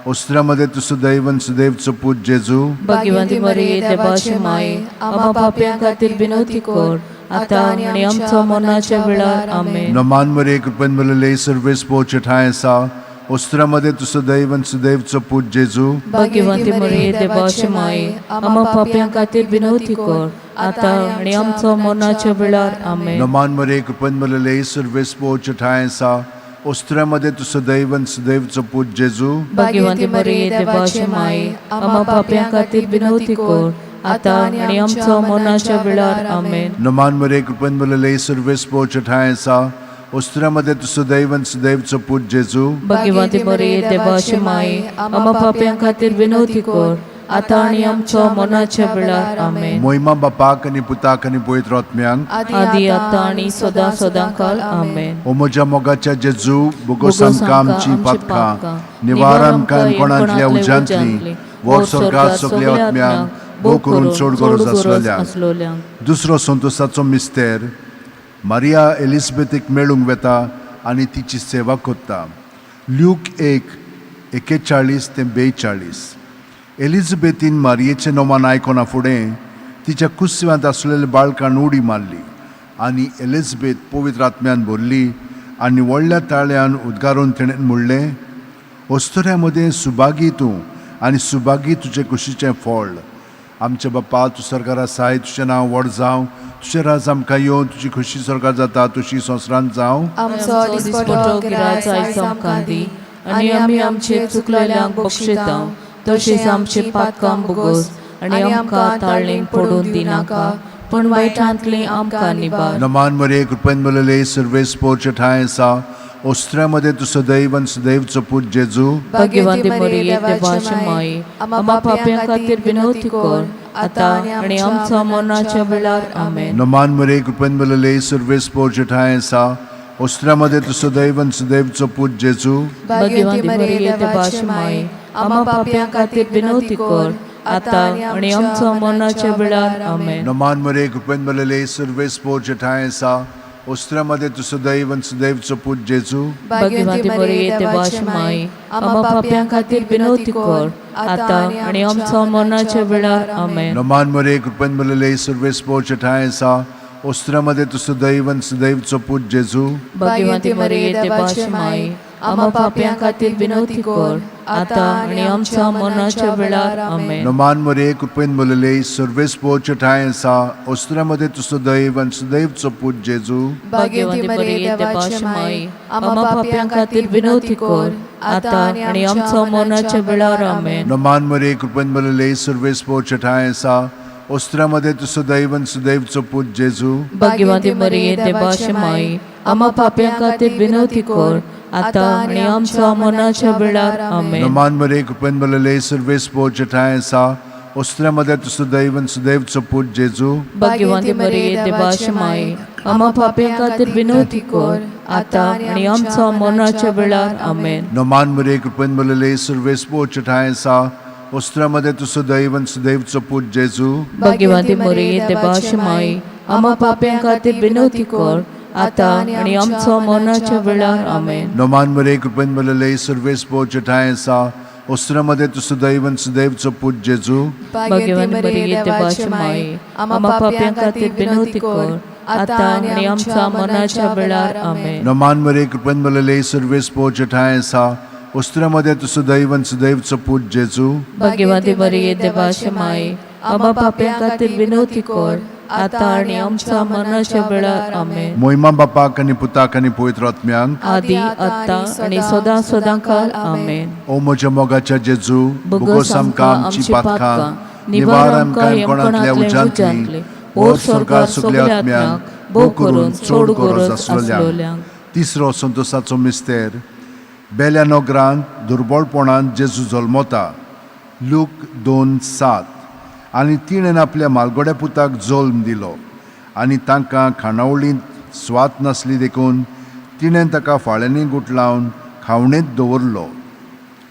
ओस्तुऱ्या मदें तूं सुदैव आनी सुदैवचो पूत जेजू. भाग्यवंती मरिये, देवाचे माये, आम्हा पापयां खातीर विनवती कर, आतां आनी आमच्या मरणाच्या वेळार. आमेन. नमान मरे, कृपेन भरलेले, सर्वेस्पोरचे ठांय आसा. ओस्तुऱ्या मदें तूं सुदैव आनी सुदैवचो पूत जेजू. भाग्यवंती मरिये, देवाचे माये, आम्हा पापयां खातीर विनवती कर, आतां आनी आमच्या मरणाच्या वेळार. आमेन. नमान मरे, कृपेन भरलेले, सर्वेस्पोरचे ठांय आसा. ओस्तुऱ्या मदें तूं सुदैव आनी सुदैवचो पूत जेजू. भाग्यवंती मरिये, देवाचे माये, आम्हा पापयां खातीर विनवती कर, आतां आनी आमच्या मरणाच्या वेळार. आमेन. नमान मरे, कृपेन भरलेले, सर्वेस्पोरचे ठांय आसा. ओस्तुऱ्या मदें तूं सुदैव आनी सुदैवचो पूत जेजू. भाग्यवंती मरिये, देवाचे माये, आम्हा पापयां खातीर विनवती कर, आतां आनी आमच्या मरणाच्या वेळार. आमेन. मोहिमा बापाक आनी पुताक आनी पवित्र आत्म्यांक. आदी आतां आनी सदां सदां काल. आमेन. ओ म्हज्या मोगाच्या जेजू, बोगोस आमकां आमची पातकां, निवार आमकां कोणांतल्या उज्यांतली, व्हर स्वर्गात सगल्या आत्म्यांक, भोव करून चड गरज आसलेल्यांक. दुसरो संतोसाचो मिस्तेर. मारिया एलिझाबेथीक मेळूंक वेता आनी तिची सेवा करता. ल्यूक 1:41 ते 42. एलिझाबेथीन मारियेचें नोमान आयकना फुडें तिच्या कुसव्यांत आसलेल्या बाळकान उडी मारली आनी एलिझाबेथ पवित्र आत्म्यान भरली आनी व्हडल्या ताळ्यान उद्गारून तिणें म्हणलें, अस्तुऱ्या मदें सुभागी तूं आनी सुभागी तुजे कुशीचें फळ. आमच्या बाप्पा तूं सरकार आसाय, तुजें नांव व्हड जावं, तुजें राज आमकां येवन, तुजी खुशी सरकार जाता तुजी संवसारांत जावं. आमचो दिसपटो गिराज आयज आमकां दी आनी आमी आमचे चुकलेल्यांक बक्षिता तशेंच आमचे पातकां भोगोस आनी आमकां ताळणेक पडून दिनाका पूण वायटांतली आमकां निबार. नमान मरे, कृपेन बलले, सर्वेस पोरचे ठांय आसा, ओस्त्र्यामध्ये तूं सदैव आनी सदैवचो पूत जेजू. भाग्यवंती मरिये, देवाची माई, आम्हा पाप्यां खातीर विनवती कर आतां आनी आमच्या मरणाच्या वेळार. आमेन. नमान मरे, कृपेन बलले, सर्वेस पोरचे ठांय आसा, ओस्त्र्यामध्ये तूं सदैव आनी सदैवचो पूत जेजू. भाग्यवंती मरिये, देवाची माई, आम्हा पाप्यां खातीर विनवती कर आतां आनी आमच्या मरणाच्या वेळार. आमेन. नमान मरे, कृपेन बलले, सर्वेस पोरचे ठांय आसा, ओस्त्र्यामध्ये तूं सदैव आनी सदैवचो पूत जेजू. भाग्यवंती मरिये, देवाची माई, आम्हा पाप्यां खातीर विनवती कर आतां आनी आमच्या मरणाच्या वेळार. आमेन. नमान मरे, कृपेन बलले, सर्वेस पोरचे ठांय आसा, ओस्त्र्यामध्ये तूं सदैव आनी सदैवचो पूत जेजू. भाग्यवंती मरिये, देवाची माई, आम्हा पाप्यां खातीर विनवती कर आतां आनी आमच्या मरणाच्या वेळार. आमेन. नमान मरे, कृपेन बलले, सर्वेस पोरचे ठांय आसा, ओस्त्र्यामध्ये तूं सदैव आनी सदैवचो पूत जेजू. भाग्यवंती मरिये, देवाची माई, आम्हा पाप्यां खातीर विनवती कर आतां आनी आमच्या मरणाच्या वेळार. आमेन. नमान मरे, कृपेन बलले, सर्वेस पोरचे ठांय आसा, ओस्त्र्यामध्ये तूं सदैव आनी सदैवचो पूत जेजू. भाग्यवंती मरिये, देवाची माई, आम्हा पाप्यां खातीर विनवती कर आतां आनी आमच्या मरणाच्या वेळार. आमेन. नमान मरे, कृपेन बलले, सर्वेस पोरचे ठांय आसा, ओस्त्र्यामध्ये तूं सदैव आनी सदैवचो पूत जेजू. भाग्यवंती मरिये, देवाची माई, आम्हा पाप्यां खातीर विनवती कर आतां आनी आमच्या मरणाच्या वेळार. आमेन. नमान मरे, कृपेन बलले, सर्वेस पोरचे ठांय आसा, ओस्त्र्यामध्ये तूं सदैव आनी सदैवचो पूत जेजू. भाग्यवंती मरिये, देवाची माई, आम्हा पाप्यां खातीर विनवती कर आतां आनी आमच्या मरणाच्या वेळार. आमेन. नमान मरे, कृपेन बलले, सर्वेस पोरचे ठांय आसा, ओस्त्र्यामध्ये तूं सदैव आनी सदैवचो पूत जेजू. भाग्यवंती मरिये, देवाची माई, आम्हा पाप्यां खातीर विनवती कर आतां आनी आमच्या मरणाच्या वेळार. आमेन. नमान मरे, कृपेन बलले, सर्वेस पोरचे ठांय आसा, ओस्त्र्यामध्ये तूं सदैव आनी सदैवचो पूत जेजू. भाग्यवंती मरिये, देवाची माई, आम्हा पाप्यां खातीर विनवती कर आतां आनी आमच्या मरणाच्या वेळार. आमेन. मोहिमा बापाक आनी पुताक आनी पवित्र आत्म्यांक, आदी आतां आनी सदां सदां काल. आमेन. ओ म्हज्या मोगाच्या जेजू, बोगस आमकां आमची पातकां, निवार आमकां यमकणांतल्या उज्यांतली, ओर स्वर्गार सगल्या आत्म्यांक, भोव करून चड गरज आसलेल्यांक. तिसरो संतोसाचो मिस्तेर, बेल्या नगरांत दुर्बळपणांत जेजू जल्मता. लूक 2:7. आनी तिणें आपल्या मालगोड्या पुताक जल्म दिलो आनी तांकां खाणावळींत स्वात नासली देखून तिणें ताका फाळ्यांनी गुटलावन खावणेंत दवरलो.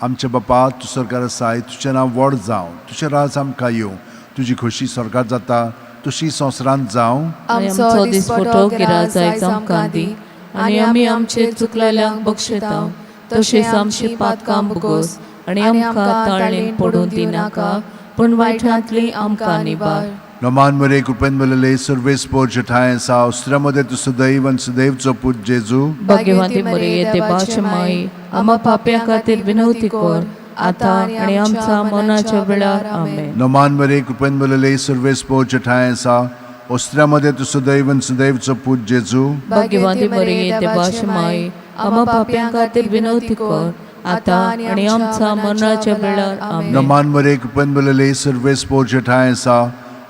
आमच्या बापा, तूं सरकार आसाय, तुजें नांव व्हड जावं, तुजें राज आमकां येवं, तुजी खोशी स्वर्गार जाता तशी संवसारांत जावं. आमचो दिसपटो गिराज आयज आमकां दी आनी आमी आमचे चुकलेल्यांक बक्षिता तशेंच आमची पातकां भोगोस आनी आमकां ताळणेन पडून दिनाका पूण वायटांतली आमकां निबार. नमान मरे, कृपेन बलले, सर्वेस पोरचे ठांय आसा, ओस्त्र्यामध्ये तूं सदैव आनी सदैवचो पूत जेजू. भाग्यवंती मरिये, देवाची माई, आम्हा पाप्यां खातीर विनवती कर आतां आनी आमच्या मरणाच्या वेळार. आमेन. नमान मरे, कृपेन बलले, सर्वेस पोरचे ठांय आसा, ओस्त्र्यामध्ये तूं सदैव आनी सदैवचो पूत जेजू. भाग्यवंती मरिये, देवाची माई, आम्हा पाप्यां खातीर विनवती कर आतां आनी आमच्या मरणाच्या वेळार. आमेन. नमान मरे, कृपेन बलले, सर्वेस पोरचे ठांय आसा,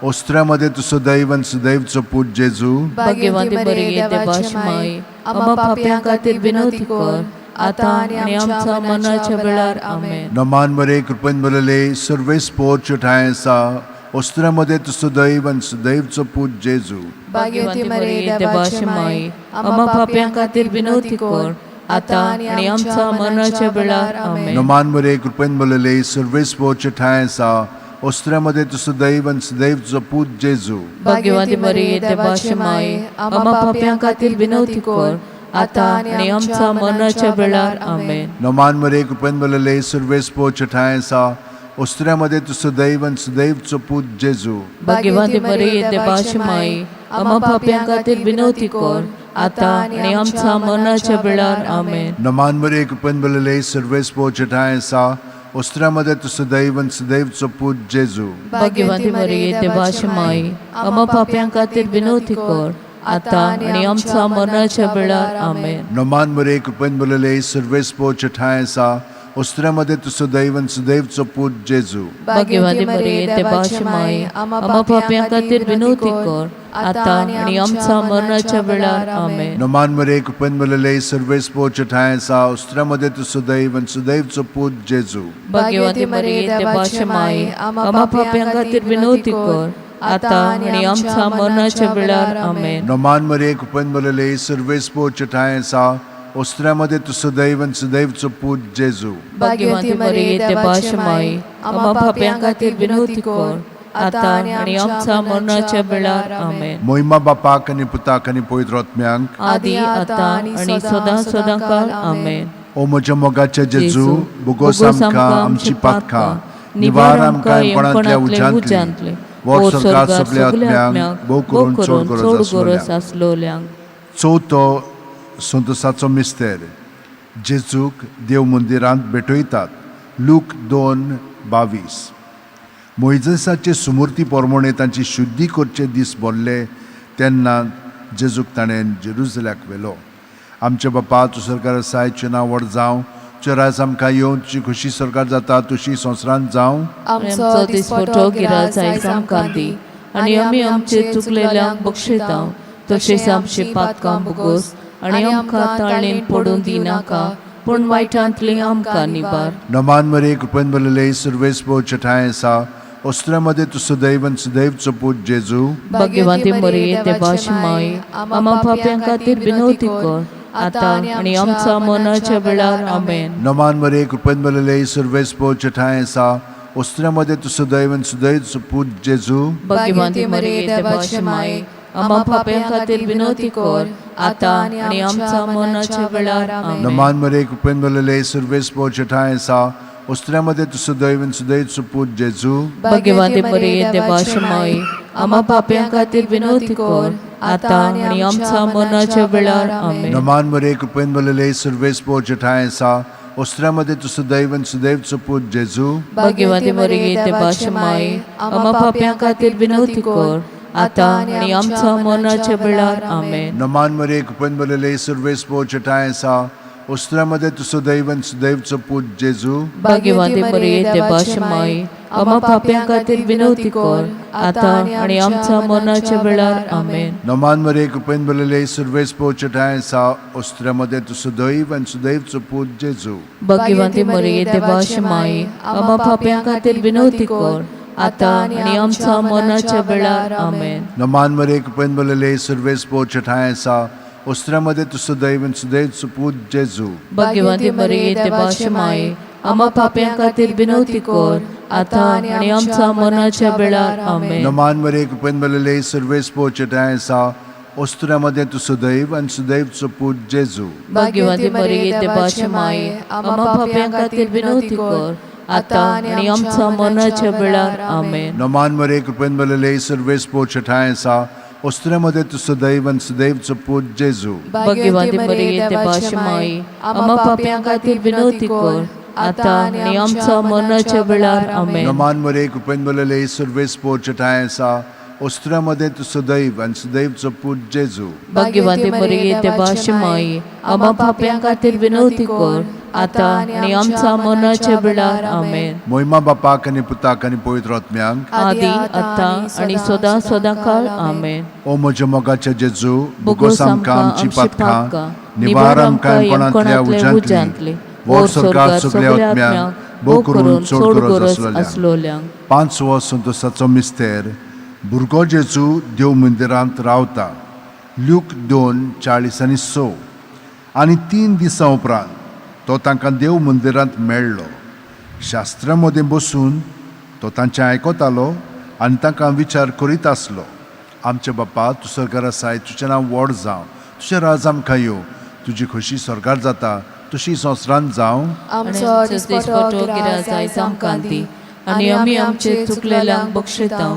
ओस्त्र्यामध्ये तूं सदैव आनी सदैवचो पूत जेजू. भाग्यवंती मरिये, देवाची माई, आम्हा पाप्यां खातीर विनवती कर आतां आनी आमच्या मरणाच्या वेळार. आमेन. नमान मरे, कृपेन बलले, सर्वेस पोरचे ठांय आसा, ओस्त्र्यामध्ये तूं सदैव आनी सदैवचो पूत जेजू. भाग्यवंती मरिये, देवाची माई, आम्हा पाप्यां खातीर विनवती कर आतां आनी आमच्या मरणाच्या वेळार. आमेन. नमान मरे, कृपेन बलले, सर्वेस पोरचे ठांय आसा, ओस्त्र्यामध्ये तूं सदैव आनी सदैवचो पूत जेजू. भाग्यवंती मरिये, देवाची माई, आम्हा पाप्यां खातीर विनवती कर आतां आनी आमच्या मरणाच्या वेळार. आमेन. नमान मरे, कृपेन बलले, सर्वेस पोरचे ठांय आसा, ओस्त्र्यामध्ये तूं सदैव आनी सदैवचो पूत जेजू. भाग्यवंती मरिये, देवाची माई, आम्हा पाप्यां खातीर विनवती कर आतां आनी आमच्या मरणाच्या वेळार. आमेन. नमान मरे, कृपेन बलले, सर्वेस पोरचे ठांय आसा, ओस्त्र्या मदें तूं सदैव आनी सदैवचो पूत जेजू. भाग्यवंती मरिये देवाची माई, आम्हा पापयां खातीर विनवती कर, आतां आनी आमच्या मरणाच्या वेळार. आमेन. नोमान मरे कृपेन भरलेले, सर्वेस्पोचे ठांय आसा, ओस्त्र्या मदें तूं सदैव आनी सदैवचो पूत जेजू. भाग्यवंती मरिये देवाची माई, आम्हा पापयां खातीर विनवती कर, आतां आनी आमच्या मरणाच्या वेळार. आमेन. नोमान मरे कृपेन भरलेले, सर्वेस्पोचे ठांय आसा, ओस्त्र्या मदें तूं सदैव आनी सदैवचो पूत जेजू. भाग्यवंती मरिये देवाची माई, आम्हा पापयां खातीर विनवती कर, आतां आनी आमच्या मरणाच्या वेळार. आमेन. नोमान मरे कृपेन भरलेले, सर्वेस्पोचे ठांय आसा, ओस्त्र्या मदें तूं सदैव आनी सदैवचो पूत जेजू. भाग्यवंती मरिये देवाची माई, आम्हा पापयां खातीर विनवती कर, आतां आनी आमच्या मरणाच्या वेळार. आमेन. मोहिमा बापाक आनी पुताक आनी पवित्र आत्म्यांक, आदी आतां आनी सदां सदां काल. आमेन. ओ म्हज्या मोगाचे जेजू, बोगोस आमकां आमची पातकां, निवार आमकां कोणांतल्या उज्यांतली, व्हर स्वर्गात सगल्या आत्म्यांक, भोव करून चड गरज गरज आसलोल्यांक. आसलोल्यांक. चवथो संतोसाचो मिस्तेर, जेजूक देव मंदिरांत भेटयतात. लूक 2:22. मोयजेसाचे सुमूर्ती प्रमाणे तांची शुद्धी करचे दीस भरले तेन्ना जेजूक ताणें जेरुजल्याक व्हेलो. आमचे बापा, तूं सरकार आसाय, तुजें नांव व्हड जावं, तुजें राज आमकां येवन, तुजी खुशी सरकार जाता तुशी संवसारांत जावं. आमचो दिसपटो गिराज आयज आमकां दी, आनी आमी आमचे चुकलेल्यांक बक्षयता, तशेंच आमचे पातकां बोगोस, आनी आमकां ताळणेन पडून दिनाका, पूण वायटांतली आमकां निबार. नमान मरे कृपेन भरलेले, सर्वेस्पोचे ठांय आसा, ओस्त्र्या मदें तूं सदैव आनी सदैवचो पूत जेजू. भाग्यवंती मरिये देवाची माई, आम्हा पापयां खातीर विनवती कर, आतां आनी आमच्या मरणाच्या वेळार. आमेन. नमान मरे कृपेन भरलेले, सर्वेस्पोचे ठांय आसा, ओस्त्र्या मदें तूं सदैव आनी सदैवचो पूत जेजू. भाग्यवंती मरिये देवाची माई, आम्हा पापयां खातीर विनवती कर, आतां आनी आमच्या मरणाच्या वेळार. आमेन. नमान मरे कृपेन भरलेले, सर्वेस्पोचे ठांय आसा, ओस्त्र्या मदें तूं सदैव आनी सदैवचो पूत जेजू. भाग्यवंती मरिये देवाची माई, आम्हा पापयां खातीर विनवती कर, आतां आनी आमच्या मरणाच्या वेळार. आमेन. नमान मरे कृपेन भरलेले, सर्वेस्पोचे ठांय आसा, ओस्त्र्या मदें तूं सदैव आनी सदैवचो पूत जेजू. भाग्यवंती मरिये देवाची माई, आम्हा पापयां खातीर विनवती कर, आतां आनी आमच्या मरणाच्या वेळार. आमेन. नमान मरे कृपेन भरलेले, सर्वेस्पोचे ठांय आसा, ओस्त्र्या मदें तूं सदैव आनी सदैवचो पूत जेजू. भाग्यवंती मरिये देवाची माई, आम्हा पापयां खातीर विनवती कर, आतां आनी आमच्या मरणाच्या वेळार. आमेन. नमान मरे कृपेन भरलेले, सर्वेस्पोचे ठांय आसा, ओस्त्र्या मदें तूं सदैव आनी सदैवचो पूत जेजू. भाग्यवंती मरिये देवाची माई, आम्हा पापयां खातीर विनवती कर, आतां आनी आमच्या मरणाच्या वेळार. आमेन. नमान मरे कृपेन भरलेले, सर्वेस्पोचे ठांय आसा, ओस्त्र्या मदें तूं सदैव आनी सदैवचो पूत जेजू. भाग्यवंती मरिये देवाची माई, आम्हा पापयां खातीर विनवती कर, आतां आनी आमच्या मरणाच्या वेळार. आमेन. नमान मरे कृपेन भरलेले, सर्वेस्पोचे ठांय आसा, ओस्त्र्या मदें तूं सदैव आनी सदैवचो पूत जेजू. भाग्यवंती मरिये देवाची माई, आम्हा पापयां खातीर विनवती कर, आतां आनी आमच्या मरणाच्या वेळार. आमेन. नमान मरे कृपेन भरलेले, सर्वेस्पोचे ठांय आसा, ओस्त्र्या मदें तूं सदैव आनी सदैवचो पूत जेजू. भाग्यवंती मरिये देवाची माई, आम्हा पापयां खातीर विनवती कर, आतां आनी आमच्या मरणाच्या वेळार. आमेन. नमान मरे कृपेन भरलेले, सर्वेस्पोचे ठांय आसा, ओस्त्र्या मदें तूं सदैव आनी सदैवचो पूत जेजू. भाग्यवंती मरिये देवाची माई, आम्हा पापयां खातीर विनवती कर, आतां आनी आमच्या मरणाच्या वेळार. आमेन. मोहिमा बापाक आनी पुताक आनी पवित्र आत्म्यांक, आदी आतां आनी सदां सदां काल. आमेन. ओ म्हज्या मोगाचे जेजू, बोगोस आमकां आमची पातकां, निवार आमकां कोणांतल्या उज्यांतली, व्हर स्वर्गात सगल्या आत्म्यांक, भोव करून चड गरज आसलोल्यांक. पांचवो संतोसाचो मिस्तेर, भुरगो जेजू देव मंदिरांत रावता. ल्यूक 2:46. आनी 3 दिसां उपरांत तो तांकां देव मंदिरांत मेळ्ळो. शास्त्रा मदें बसून तो तांचें आयकतालो आनी तांकां विचार करीत आसलो. आमचे बापा, तूं सरकार आसाय, तुजें नांव व्हड जावं, तुजें राज आमकां येवं, तुजी खोशी सरकार जाता तशी संवसारांत जावं. आमचो दिसपटो गिराज आयज आमकां दी, आनी आमी आमचे चुकलेल्यांक बक्षयता,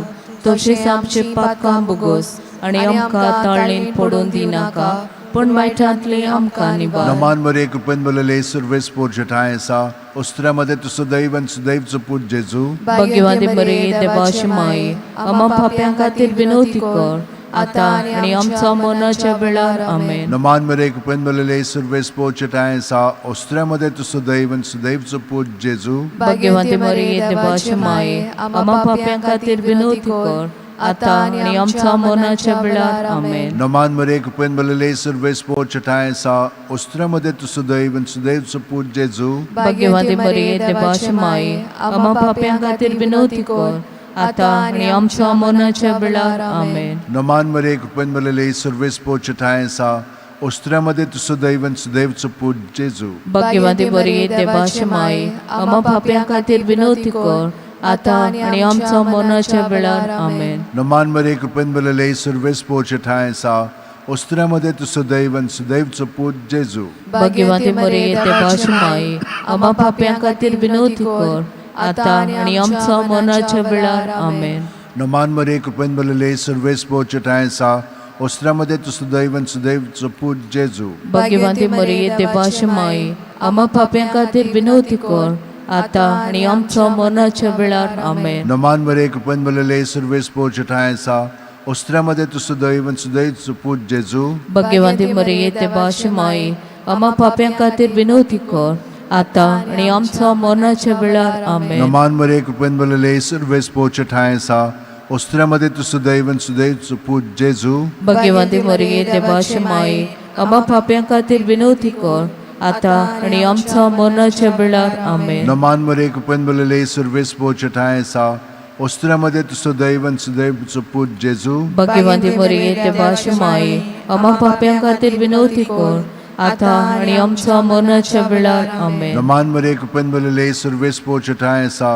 तशेंच आमचे पातकां बोगोस, आनी आमकां ताळणेन पडून दिनाका, पूण वायटांतली आमकां निवार. नमान मरे कृपेन भरलेले सर्वेस्पोर जेठांय आसा ओस्त्र्यामध्ये तूं सदैव आनी सुदैवचो पूत जेजू. भाग्यवंती मरिये, देवाची माई, आम्हा पाप्यां खातीर विनवती कर, आतां आनी आमच्या मरणाच्या वेळार. आमेन. नमान मरे कृपेन भरलेले सर्वेस्पोर जेठांय आसा ओस्त्र्यामध्ये तूं सदैव आनी सुदैवचो पूत जेजू. भाग्यवंती मरिये, देवाची माई, आम्हा पाप्यां खातीर विनवती कर, आतां आनी आमच्या मरणाच्या वेळार. आमेन. नमान मरे कृपेन भरलेले सर्वेस्पोर जेठांय आसा ओस्त्र्यामध्ये तूं सदैव आनी सुदैवचो पूत जेजू. भाग्यवंती मरिये, देवाची माई, आम्हा पाप्यां खातीर विनवती कर, आतां आनी आमच्या मरणाच्या वेळार. आमेन. नमान मरे कृपेन भरलेले सर्वेस्पोर जेठांय आसा ओस्त्र्यामध्ये तूं सदैव आनी सुदैवचो पूत जेजू. भाग्यवंती मरिये, देवाची माई, आम्हा पाप्यां खातीर विनवती कर, आतां आनी आमच्या मरणाच्या वेळार. आमेन. नमान मरे कृपेन भरलेले सर्वेस्पोर जेठांय आसा ओस्त्र्यामध्ये तूं सदैव आनी सुदैवचो पूत जेजू. भाग्यवंती मरिये, देवाची माई, आम्हा पाप्यां खातीर विनवती कर, आतां आनी आमच्या मरणाच्या वेळार. आमेन. नमान मरे कृपेन भरलेले सर्वेस्पोर जेठांय आसा ओस्त्र्यामध्ये तूं सदैव आनी सुदैवचो पूत जेजू. भाग्यवंती मरिये, देवाची माई, आम्हा पाप्यां खातीर विनवती कर, आतां आनी आमच्या मरणाच्या वेळार. आमेन. नमान मरे कृपेन भरलेले सर्वेस्पोर जेठांय आसा ओस्त्र्यामध्ये तूं सदैव आनी सुदैवचो पूत जेजू. भाग्यवंती मरिये, देवाची माई, आम्हा पाप्यां खातीर विनवती कर, आतां आनी आमच्या मरणाच्या वेळार. आमेन. नमान मरे कृपेन भरलेले सर्वेस्पोर जेठांय आसा ओस्त्र्यामध्ये तूं सदैव आनी सुदैवचो पूत जेजू. भाग्यवंती मरिये, देवाची माई, आम्हा पाप्यां खातीर विनवती कर, आतां आनी आमच्या मरणाच्या वेळार. आमेन. नमान मरे कृपेन भरलेले सर्वेस्पोर जेठांय आसा ओस्त्र्यामध्ये तूं सदैव आनी सुदैवचो पूत जेजू. भाग्यवंती मरिये, देवाची माई, आम्हा पाप्यां खातीर विनवती कर, आतां आनी आमच्या मरणाच्या वेळार. आमेन. नमान मरे कृपेन भरलेले सर्वेस्पोर जेठांय आसा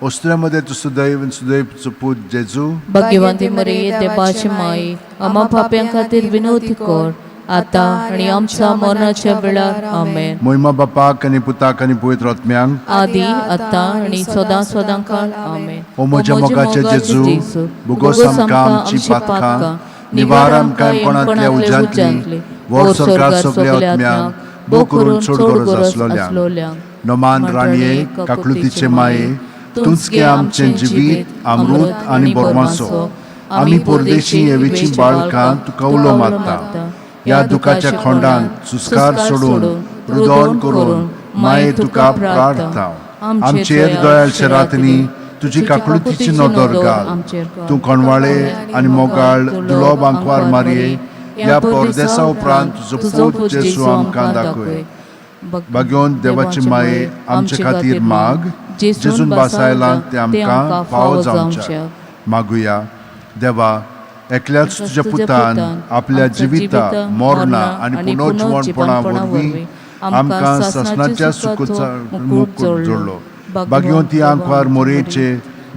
ओस्त्र्यामध्ये तूं सदैव आनी सुदैवचो पूत जेजू. भाग्यवंती मरिये, देवाची माई, आम्हा पाप्यां खातीर विनवती कर, आतां आनी आमच्या मरणाच्या वेळार. आमेन. मोहिमा बापाक आनी पुताक आनी पवित्र आत्म्यांक, आदी आतां आनी सदां सदां काळ. आमेन. ओ म्हज्या मोगाचे जेजू, भुगोस आमकां आमची पातकां, निवार आमकां कोणांतल्या उज्यांतली, व्हर स्वर्गात सगल्या आत्म्यांक, भोव करून चड गरज आसलोल्यांक. नमान राणये, काकळुतीचे माये, तूंच गे आमचें जिवीत, अमृत आनी बोरमासो. आमी परदेशी येवेची बाळकां तुका उलो मारता. ह्या दुखाच्या खोंडान सुस्कार सोडून रुदोन करून माये तुका प्रार्थता. आमचेर दयाळचे रातनी तुजी काकळुतीची नदर घाल. तूं कोणवाळे आनी मोगाळ दुलोब आंकवार मारये, ह्या परदेसा उपरांत तुजो पूत जेजू आमकां दाखय. भाग्योन देवाची माये आमचे खातीर माग, जेजून बासायलां तें आमकां फावो जावच्या. मागुया. देवा, एकल्याच तुज्या पुतान आपल्या जिविता, मरणा आनी पुनर्जिवणपणा वरवीं आमकां सासणाच्या सुखचा मुकूट जोडलो. भाग्योन ती आंकवार मोरेचे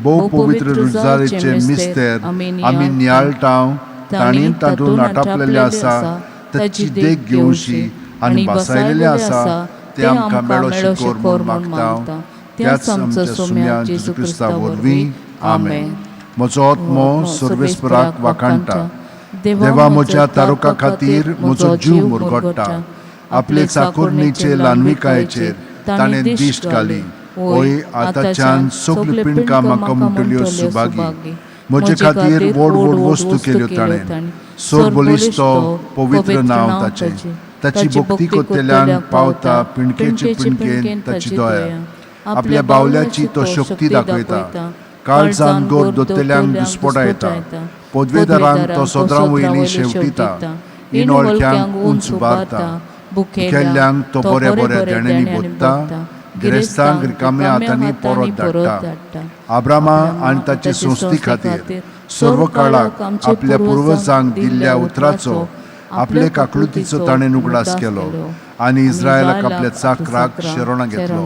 भोव पवित्र रुजारेचे मिस्तेर आमी नियाळटाव, तांणी तातूंत आटापलेले आसा ताची देख घेवशी आनी बसायलेले आसा ते आमकां मेळो शिकोर म्हूण मागता, त्याच आमच्या सुम्या जेजू क्रिस्ता वरवीं. आमेन. म्हजो आत्मो सर्वेस्पराक वाखाणटा. देवा म्हज्या तारुका खातीर म्हजो जीव मुरगोट्टा. आपले चाकोरणीचे ल्हानविकायेचेर ताणें दिश्ट घाली. होय, आतांच्यान सगल्यो पिंडकां म्हाका म्हणटल्यो सुभागी. म्हजे खातीर व्हड व्हड वस्तू केल्यो ताणें. सोर बळिश्ट तो पवित्र नांव ताचें. ताची भक्ती करतल्यांक पावता पिंडकेचे पिंडकेन ताची दया. आपल्या बावल्याची तो शक्ती दाखयता. काळजान गोर दोतल्यांक दुस्पटायता. पदवेदारांक तो सोदरां वयली शेवटिता. इनोळख्यांक उंच उबारता. भुकेल्ल्यांक तो बऱ्या बऱ्या देण्यांनी बोत्ता. गिरेस्तांक रिकाम्या हातांनी परत धाडटा. आब्रामा आनी ताचे संस्थे खातीर सर्व काळाक आपल्या पुर्वजांक दिल्ल्या उतराचो आपले काकळुतीचो ताणें उगडास केलो आनी इस्रायलाक आपल्या चाकराक शरणां घेतलो.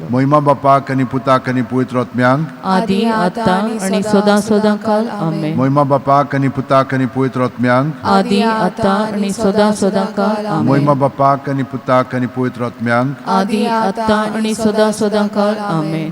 मोहिमा बापाक आनी पुताक आनी पवित्र आत्म्यांक, आदी आतां आनी सदां सदां काल. आमेन. मोहिमा बापाक आनी पुताक आनी पवित्र आत्म्यांक, आदी आतां आनी सदां सदां काल. आमेन. मोहिमा बापाक आनी पुताक आनी पवित्र आत्म्यांक, आदी आतां आनी सदां सदां काल. आमेन.